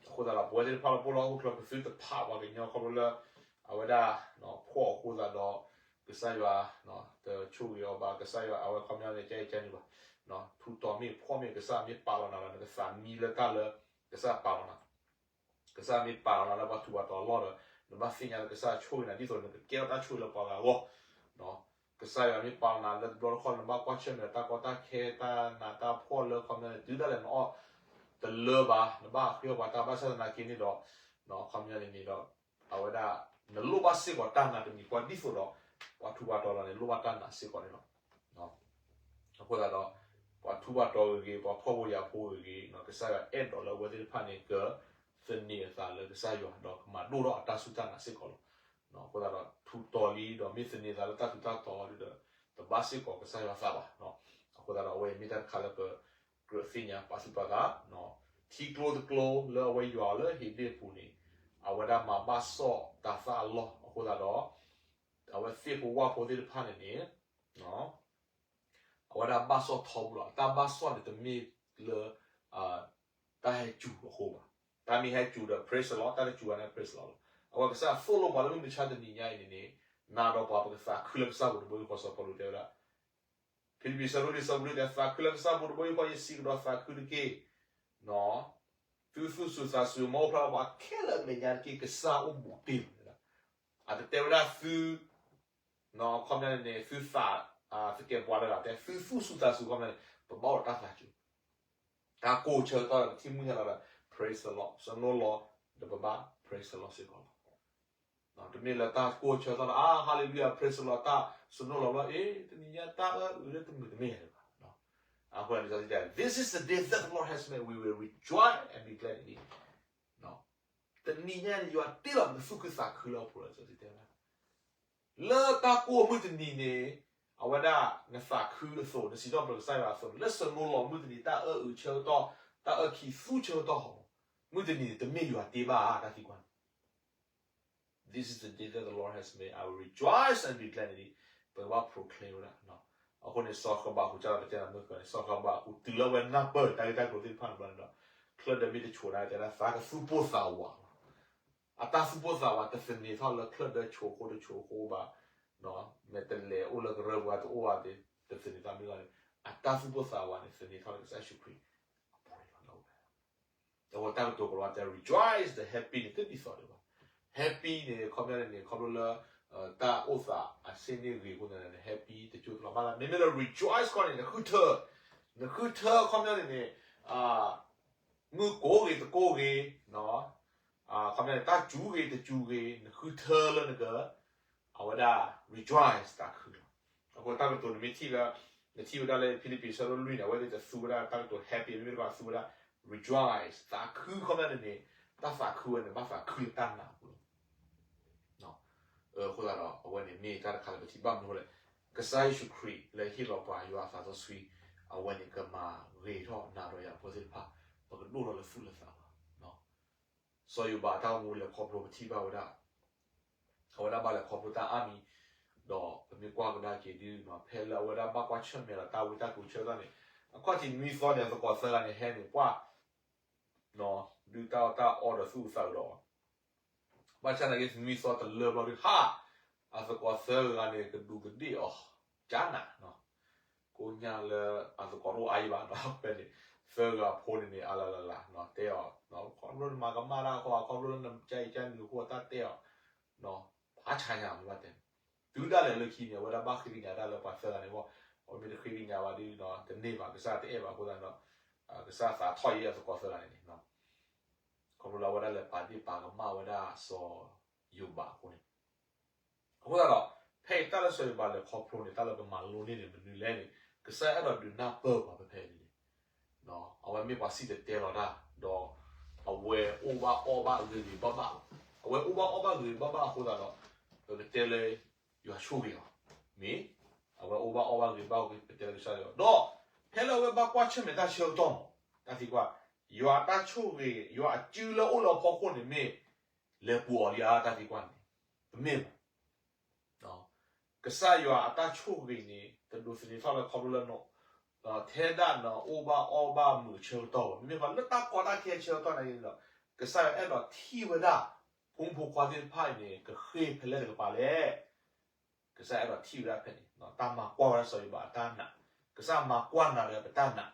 အဃိသတးဒီး ပဝဲသ့ၣ်တဖၣ်လၢပအိၣ်လၢဟီၣ်ခိၣ်ချၢ ပသုတဖးပှၤကညီခီဖျိလၢ အဝဲဒၣ် ဖှီၣ်အဃိသတးဒီး ကစၢ်ယွၤ တဆိၣ်ဂ့ၤအီၤဘၣ်, ကစၢ်ယွၤအဝဲခီပညီန့ၣ် ကဲအံၤကဲန့ၣ်ဘၣ်, ထူးတီၤမ့ၢ်ဖှီၣ်မ့ၢ် ကစၢ်မ့ၢ်ပာ်လီၤနၤဒီး နကသးမံလၢတၢ်လၢ ကစၢ်ပာ်လီၤနၤ ကစၢ်မ့ၢ်ပာ်လီၤနၤလၢပှၤထူးပှၤတီၤအလီၢ်ဒီး နဘၣ်သ့ၣ်ညါလၢကစၢ်ဆိၣ်ဂ့ၤနၤ ဒ်သိးနကကဲထီၣ်တၢ်ဆိၣ်ဂ့ၤလၢပှၤဂၤအဂီၢ်, ကစၢ်ယွၤမ့ၢ်ပာ်လီၤနၤလၢတဘျီတခီၣ် နဘၣ်ကွၢ်ဆၢၣ်မဲာ်တၢ်ကီတၢ်ခဲ တၢ်နးတၢ်ဖှီၣ်လၢခီပညီန့ၣ် တုၤဒၣ်လဲာ်နအီၣ်တလၢဘၣ်, နဘၣ်ဃ့အီၣ်ပှၤတၢ် ဘၣ်ဆၣ်သနာ်က့န့ၣ်ဒီး ခီပညီန့ၣ်န့ၣ်ဒီး အဝဲဒၣ် နလိၣ်ဘၣ်စ့ၢ်ကီးတၢ်နာ်တမံၤဃီ ဒ်သိးဒီး ပှၤထူးပှၤတီၤလီၤန့ၣ် လိၣ်ဘၣ်တၢ်နာ်စ့ၢ်ကီးန့ၣ်လီၤ. အဃိသတးဒီး ပှၤထူးပှၤတီၤဂ့ၤဂ့ၤ ပှၤဖှီၣ်ဖိယာ်ဖိဂ့ၤဂ့ၤ ကစၢ်ယွၤအဲၣ်ဒိးလၢအဝဲသ့ၣ်တဖၣ်န့ၣ် ကသန့ၤအသးလၢကစၢ်ယွၤ ဒီးကမၤဒိၣ်ထီၣ်အတၢ်စူၢ်တၢ်နာ်စ့ၢ်ကီးလီၤ. အဃိသတးဒီး ထူးတီၤလံဒီး မ့ၢ်သန့ၤသးလၢတၢ်ထူးတၢ်တီၤဒီး တဘၣ်စ့ၢ်ကီးကစၢ်ယွၤသးဘၣ်. အဃိသတးဒီး အဝဲအံၤမ့ၢ်တၢ်တခါလၢပကြၢးသ့ၣ်ညါပာ်သူၣ်ပာ်သး ထံကျိတကျိလၢအဝဲယွၤအီၤလၢဧ့ဒ့ၣ်ပူၤန့ၣ် အဝဲဒၣ်မၤဘၣ်စီၣ်တၤသၣ်အလီၢ်အဃိသတးဒီး အဝဲသ့ၣ်ဖိဝၣ်ဖိသ့ၣ်တဖၣ်န့ၣ်န့ၣ် အဝဲဒၣ်ဘၣ်စီၣ်ထီဘိလီၤ. အတၢ်ဘၣ်စီၣ်န့ၣ်တမ့ၢ်လၢ တၢ်ဟဲစူၤအဃိဘၣ်. တၢ်မ့ၢ်ဟဲစူၤဒီး praise the Lord, တၢ်တစူၤဘၣ်န့ၣ် praise the Lord လီၤ. အဝဲကစၢ်သိၣ်လိပှၤလၢမုၢ်မဆါတနံၤညါအံၤန့ၣ်န့ၣ် နၤဒီးပှၤပကသးခုလၢကစၢ်ပူၤတဘိယူၢ်ဃီ စီၤပီလူးတဲဝဲဒၣ် ဖံလံးပံၤ ဆၢဒိၣ်လွံၢ် ဆၢဖိလွံၢ် တဲ သးခုလၢကစၢ်ပူၤတဘိယူၢ်ဃီ ယစံးကဒီးသးခုတက့ၢ်. သုသူၣ်စူၤသးစူၤ မ်အအိၣ်ဖျါလၢပှၤခဲလၢာ်အမဲာ်ညါတက့ၢ် ကစၢ်အိၣ်ဘူးတ့ၢ်လီၤ. အတတဲဝဲဒၣ်သု ခီပညီန့ၣ်န့ၣ် သုသး သကဲးပဝးလၢဂၤတဲ သုသူၣ်စူၤသးစူၤ ခီပညီန့ၣ် ပဘၣ်အိၣ်ဒီးတၢ်သးစူၤ တၢ်ကိၢ်ဆၢကတီၢ်ဒီး ပထံၣ်မုၢ်ဟဲလီၤဒီး praise the Lord စနိလီၤ ဒီးပဘၣ် praise the Lord စ့ၢ်ကီးလီၤ. တမ့ၢ်လၢတၢ်ကိၢ်ဆၢကတီၢ်ဒီး အါ hallelujah praise the Lord တၢ်စနိလီၤဘျီ အ့ တနံၤညါတၢ်အၢအုးလၢတမုာ်တမ့ၢ်ဘၣ်. အဃိန့ၣ် လံာ်စီဆှံတဲ this is the day that the Lord has made, we will rejoice and be glad in it. တနံၤညါန့ၣ် ယွၤတ့လီၤနသူၣ်ခုသးခုလၢအပူၤလီၤ လံာ်စီဆှံတဲဝဲဒၣ် လၢတၢ်ကိၢ်မုၢ်တနံၤန့ၣ် အဝဲဒၣ်နသးခုအသိး နစံးထီၣ်ပတြၢၤကစၢ်ယွၤအသိး လၢစနိလီၤမုၢ်တနံၤ တၢ်အၢအုးဆၢကတီၢ် တၢ်အၢခံသူဆၢကတီၢ်ဟီ မုၢ်တနံၤန့ၣ် တမ့ၢ်ယွၤတ့ဘၣ်ဧါ တၢ်သံကွၢ်န့ၣ် This is the day that the Lord has made, I will rejoice and be glad in it. ပကဘၣ် proclaim ဝဲဒၣ် အဃိန့ၣ် စီၤဃဘးကူာ် ကၢ်လီၤပတဲနၤမုၢ်ကၢၤန့ၣ် စီၤဃဘးကူာ် တုၤလၢအဝဲနၢ်ပၢၢ်တၢ်ဂ့ၢ်တၢ်ကျိၤသ့ၣ်တဖၣ်န့ၣ်ဘျီန့ၣ်ဒီး ချၢၣ်ဒၢမ့ၢ်တဆိးဒၣ်တဲဒၣ် သးကသူၣ်ပိၢ်သးဝးလီၤ. အတၢ်သူၣ်ပိၢ်သးဝးတသန့ၤထီၣ်လၢချၢၣ်ဒၢဆိးအဃိတဆိးအဃိဘၣ်, မ့ၢ်တလဲၤအိၣ်လၢကရၢပူၤတအိၣ်ဘၣ်သ့ၣ် တသန့ၤထီၣ်မ့ၢ်လီၤန့ၣ် အတၢ်သူၣ်ပိၢ်သးဝးန့ၣ် သန့ၤထီၣ်လၢကစၢ်ယ့ၣ်ၡူးခရံာ်အပူၤန့ၣ်လီၤ. အဝဲတၢ်ကတိၤကလီၤတဲ rejoice ဒီး happy န့ၣ် တဒ်သိးဒံးဘၣ်. Happy န့ၣ် ခီပညီန့ၣ် ခီဖျိလၢ တၢ်အိၣ်သးအဆ့ၣ်န့ၣ်ဂ့ၤအဃိန့ၣ် happy တကၠိတလီၤဘၣ်လၢ မ့မ့ၢ်လၢ rejoice ခီန့ၣ် နဃုထၢ, နဃုထၢခီပညီန့ၣ်န့ၣ် မုၢ်ကိၢ်ဂ့ၤတကိၢ်ဂ့ၤ ခီပညီန့ၣ် တၢ်စူၤဂ့ၤတစူၤဂ့ၤ နဃုထၢလၢနက အဝဲဒၣ် rejoice သးခုလီၤ. အဃိတၢ်ကတိၤနမ့ၢ်ထံၣ်လၢ နထံၣ်ဝဲဒၣ်လၢဖံလံးပံၤဆၢဒိၣ်လွံၢ်န့ၣ် အဝဲသ့ၣ်တသူဝဲဒၣ်တၢ်ကတိၤ happy မ့မ့ၢ်တခီသူဝဲဒၣ် rejoice သးခုခီပညီန့ၣ်န့ၣ် တၢ်သးခုဝဲန့ၣ် ဘၣ်သးခုလၢတၢ်နာ်အပူၤလီၤ. အဃိသတးဒီး အဝဲန့ၣ်မ့ၢ်တၢ်တခါလၢပထံၣ်ဘၣ်မနုၤအဃိလဲၣ်, ကစၢ်ယ့ၣ်ၡူးခရံာ်လၢဟ့ၣ်လီၤပှၤယွၤအသးစီဆှံ, အဝဲန့ၣ်ကမၤဂ့ၤထီၣ်နၤဒီးယၤအဖိသ့ၣ်တဖၣ်, ပကဒိၣ်ထီၣ်လၢသူၣ်လၢသးလီၤ. စီၤယိၤဘးအတၢ်အိၣ်မူလဲၤခီဖျိပထံၣ်ဘၣ်ဝဲဒၣ် အဝဲဒၣ်ဘၣ်လဲၤခီဖျိတၢ်အါမံၤ, ဒီးပမ့ၢ်ကွၢ်ကဒါက့ၤဒုး ဖဲလၢအဝဲဒၣ်ဘၣ်ကွၢ်ဆၢၣ်မဲာ်ဒီးတၢ်ဝံတၢ်ကလံၤဆၢကတီၢ်န့ၣ်, အခီၣ်ထံးနွံသီန့ၣ် အသကိးသၢဂၤန့ၣ်ဟဲန့ၣ် ပှၢ် ဒုးတၢ်အီၣ်တၢ်အီဒီးသူၣ်အုးသးအုးဒီး ဘၣ်ဆၣ်သနာ်က့နွံသီတလၢဘျီဒုး ဟး, အသကိးသၢဂၤန့ၣ် ကဒူးကဒ့ၣ်အီၤ, ကနး, ကိးညါလၢအသကိးတအိၣ်အါယံၤဘၣ်ဒီး ဖဲန့ၣ် သၢဂၤဖိန့ၣ်န့ၣ် အလၤလၤလၤ တဲအီၤ, ခီဖျိနမၤကမၣ်တၢ်အဃိ ခီဖျိလၢနကအံၤကနုာ်အဃိ တၢ်တဲအီၤ, ဖးဆါညါမ့ၢ်ဘၣ်တဲ, တုၤဒၣ်လဲာ်လၢခံန့ၣ် အဝဲဒၣ်ဘၣ်ဃ့ကညးတၢ်လၢပှၤသၢဂၤန့ၣ်အဂီၢ်, အဝဲမ့ၢ်တဃ့ကညးဘၣ်ဒုး တန့ၢ်ဘၣ် ကစၢ်တအဲၣ်ဘၣ်အဃိသတးဒီး ကစၢ်သးထီၣ်ယဲအသကိးသၢဂၤန့ၣ်န့ၣ် ခီဖျိလၢအဝဲဒၣ်လဲၤပာ်ဒ့ၣ်ပာ်ကမၣ်ဝဲဒၣ်စီၤယိၤဘးအဃိန့ၣ်, အဃိသတးဒီး ဖဲအံၤတၢ်လၢစီၤယိၤဘးလဲၤခီဖျိန့ၣ် တၢ်လၢပမၤလိန့ၢ်န့ၣ် မနုၤလဲၣ်န့ၣ် ကစၢ်ယွၤအဲၣ်ဒိးဒုးနၢ်ပၢၢ်ပှၤဖဲဖဲအံၤန့ၣ်, အဝဲမ့ၢ်ပှၤစံၣ်တဲၤတဲလီၤတၢ် ဒီးအဝဲအိၣ်ဘၣ်အီၣ်ဘၣ်ဂ့ၤဂ့ၤဘၣ်ဘၣ်, အဝဲအိၣ်ဘၣ်အီၣ်ဘၣ်ဂ့ၤဂ့ၤဘၣ်ဘၣ်အဃိသတးဒီး ပကတဲလၢ ယွၤဆိၣ်ဂ့ၤအီၤ, မ့ၢ် အဝဲအိၣ်ဘၣ်အီၣ်ဘၣ်ဂ့ၤဘၣ်ဂ့ၤ ပတဲလၢကစၢ်ယွၤ, ဒီးဖဲလၢအဝဲဘၣ်ကွၢ်ဆၢၣ်မဲာ်တၢ်ဆၢကတီၢ်မး တၢ်သံကွၢ်, ယွၤအတၢ်ဆိၣ်ဂ့ၤ ယွၤအစုလၢအိၣ်လၢအဖီခိၣ်န့ၣ်မ့ၢ် လဲၤပူၤအီၤလံဧါ တၢ်သံကွၢ်န့ၣ်, တမ့ၢ်ဘၣ် ကစၢ်ယွၤအတၢ်ဆိၣ်ဂ့ၤန့ၣ် တဒိးသန့ၤထီၣ်လၢခီဖျိလၢ ထဲဒၣ်နအိၣ်ဘၣ်အီၣ်ဘၣ်မုာ်အဆၢကတီၢ်ဘၣ်, မ့မ့ၢ်ပှၤလၢတၢ်ကီတၢ်ခဲအဆၢကတီၢ်န့ၣ်ဒီး ကစၢ်ယွၤအဲၣ်ဒိးထံၣ်ဝဲဒၣ် ဖိမုၣ်ဖိခွါသ့ၣ်တဖၣ်အံၤန့ၣ် ကဃ့ၢ်ဖဲလဲၣ်တကပၤလဲၣ် ကစၢ်အဲၣ်ဒိးထံၣ်ဝဲဒၣ်ဖဲန့ၣ်, တၢ်မၤကွၢ်ဝဲဒၣ်စီၤယိၤဘးအတၢ်နာ်, ကစၢ်မၤကွၢ်နၤဒီးပတၢ်နာ်,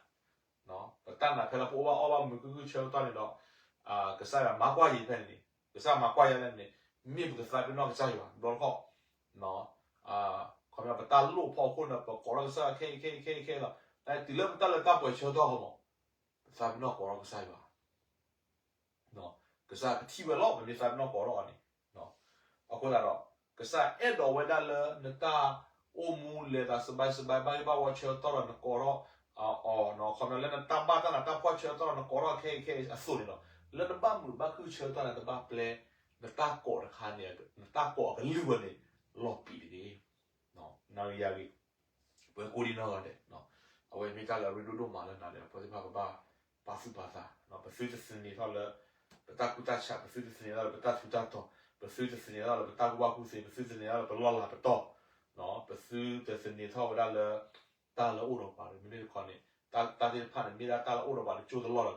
ပတၢ်နာ်ဖဲလၢပအိၣ်ဘၣ်အီၣ်ဘၣ်မုာ်ကုၢ်ကုၢ်ဆၢကတီၢ်န့ၣ်ဒီး ကစၢ်ယွၤမၤကွၢ်ယၤဖဲန့ၣ်, ကစၢ်မၤကွၢ်ယၤဖဲန့ၣ်, မ့ၢ်ပကသးပ့ၤနီၣ်ကစၢ်ယွၤ ဒီတခီ, ခီဖျိပတၢ်လိၣ်ဖီခိၣ်န့ၣ် ပကိးထီၣ်ကစၢ်ယွၤခဲအံၤခဲအံၤခဲအံၤခဲအံၤလီၤ, တုၤလၢပတၢ်လၢတၢ်ပှဲၤဆၢကတီၢ်မး ပသးပ့ၤနီၣ်ကိးထီၣ်ကစၢ်ယွၤ ကစၢ်ကထံၣ်ဝဲလီၤ ပမ့ၢ်သးပ့ၤနီၣ်ကိးထီၣ်အီၤန့ၣ်, အဃိသတးဒီး ကစၢ်အဲၣ်ဒိးဝဲဒၣ်လၢနတၢ်အိၣ်မူလဲၤသးစဘဲစဘဲ ဘၣ်ဂ့ၢ်ဘၣ်ဝီဆၢကတီၢ်ဒီးနကိးထီၣ်အီၤ, ခီဖျိလၢနတၢ်ဘၣ်တၢ်နးတၢ်ဖှီၣ်ဆၢကတီၢ်ဒီးနကိးထီၣ်ခဲအံၤခဲအံၤအသိးန့ၣ်လီၤ, လၢနဘၣ်မုာ်ဘၣ်ခုၣ်ဆၢကတီၢ်န့ၣ် တဘၣ်ပျဲ နတၢ်ကိးတခါန့ၣ် နတၢ်ကိးအကလုၢ်ဝဲန့ၣ် လီၤပံာ်တက့ၢ် နၤဂ့ၤယၤဂ့ၤ ပဝဲကိးဒံနီၢ်ဂၤဒဲး, အဝဲမ့ၢ်တၢ်လၢအရ့ဒိၣ်ဒိၣ်မးလၢနၤဒီးပှၤသ့ၣ်တဖၣ်ကဘၣ်ပာ်သူၣ်ပာ်သး, ပသုတသန့ၤထီၣ်လၢ ပတၢ်ကူၣ်တၢ်ဆး, ပသုတသန့ၤထီၣ်လၢပတၢ်ထူးတၢ်တီၤ, ပသုတသန့ၤထီၣ်လၢပတၢ်ကူၣ်ဘၣ်ကူၣ်သ့, ပသုတသန့ၤထီၣ်လၢပလီၢ်လၤပတီၢ်, ပသုတသန့ၤထီၣ်ဝဲဒၣ်လၢ တၢ်လၢအိၣ်ဒီးပှၤတမံၤန့ၣ်တခီန့ၣ်, တၢ်သ့ၣ်တဖၣ်န့ၣ် မ့ၢ်ဒၣ်တၢ်လၢအိၣ်ဒီးပှၤတကၠိတလီၢ်ဒီး ကဒံဝံၤဒံး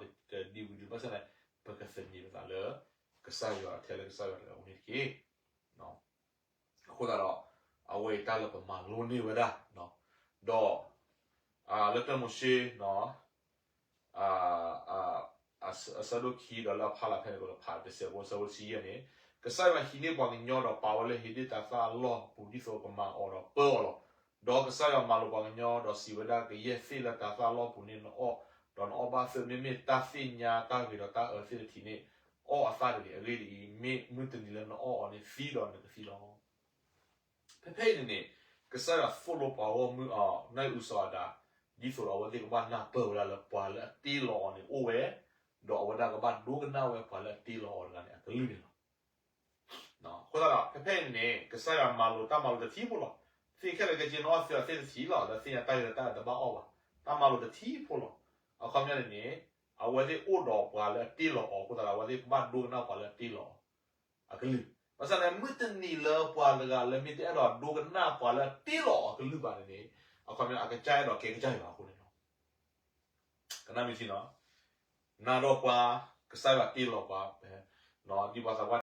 ဘၣ်ဆၣ်န့ၣ် ပကသန့ၤပသးလၢ ကစၢ်ယွၤထဲလၢကစၢ်ယွၤတဂၤအံၤန့ၣ်တက့ၢ်. အဃိသတးဒီး အဝဲအံၤတၢ်လၢပမၤလိန့ၢ်ဝဲဒၣ်, ဒီး လၢတၢမိၤၡ့ အဆၢဒိၣ်ခံဒီးလၢအဖီလာ်ဖဲန့ၣ် ပကဖးတစဲးဖိ အဆၢဖိတဆံယဲၢ်န့ၣ်, ကစၢ်ယွၤဟံးန့ၢ်ပှၤကညီဒီးပာ်ဝဲလၢဧ့ဒ့ၣ်တၤသၣ်အလီၢ်ပူၤ ဒ်သိးကမၤအီၤဒီးပၢအီၤလီၤ. ဒီးကစၢ်ယွၤမၤလိာ်ပှၤကညီဒီးစံးဝဲဒၣ်, ကယဲၢ်သ့ၣ်လၢတၤသၣ်အလီၢ်ပူၤန့ၣ်နအီၣ်, ဒီးနအီၣ်ဘၣ်သ့ၣ် မ့မ့ၢ်တၢ်သ့ၣ်ညါတၢ်ဂ့ၤဒီးတၢ်အၢသ့ၣ်တထံးန့ၣ် အီၣ်အသၣ်တဂ့ၤ. အဂ့ၢ်ဒ်အံၤ, မ့ၢ်မုၢ်တနံၤလၢနအီၣ်အီၤန့ၣ်သံဒီးနကသံလီၤ. ဖဲဖဲအံၤန့ၣ်န့ၣ် ကစၢ်ယွၤသိၣ်လိပှၤဂီၢ်မုၢ်အီၤ နီၢ်အံၣ်အူစီၤအၤဒၣ် ဒ်သိးဒီးအဝဲသ့ၣ်ကဘၣ်နၢ်ပၢၢ်ဝဲဒၣ်လၢပှၤလၢအတ့လီၤအီၤန့ၣ်အိၣ်ဝဲ, ဒီးအဝဲဒၣ်ကဘၣ်ဒိကနၣ်ဝဲပှၤလၢအတ့လီၤအီၤတဂၤန့ၣ် အကလုၢ်န့ၣ်လီၤ. အဃိသတးဒီး ဖဲဖဲအံၤန့ၣ်န့ၣ် ကစၢ်ယွၤမၤလိာ်တၢ်မၤလိာ်တထံၣ်ဖိလီၤ. သ့ခဲလၢာ်ခဲဆ့ နအီၣ်သ့အီၤသ့ၣ်တထံၣ်လီၤ လၢသ့ၣ်ညါတၢ်ဂ့ၤဒီးတၢ်အၢတဘၣ်အီၣ်ဘၣ်. တၢ်မၤလိာ်တထံၣ်ဖိလီၤ. အခီပညီန့ၣ်န့ၣ် အဝဲသ့ၣ်အိၣ်ဒီးပှၤလၢအတ့လီၤအီၤအဃိသတးဒီး အဝဲသ့ၣ်ကဘၣ်ဒိကနၣ်ပှၤလၢအတ့လီၤအီၤ အကလုၢ်. ဘၣ်ဆၣ်န့ၣ် မုၢ်တနံၤလၢပှၤတဂၤလၢမ့ၢ်တအဲၣ်ဒိးဒိကနၣ်ပှၤလၢအတ့လီၤအီၤအကလုၢ်ဘၣ်န့ၣ်န့ၣ် အခီပညီအကစၢ်အဲၣ်ဒိးကဲကစၢ်ယွၤအဃိန့ၣ်လီၤ. ကနၣ်မ့ၢ်ထံနီၤ, နၤဒီးပှၤ ကစၢ်ယွၤတ့လီၤပှၤ, ဒ်ပှၤသးပှၢ်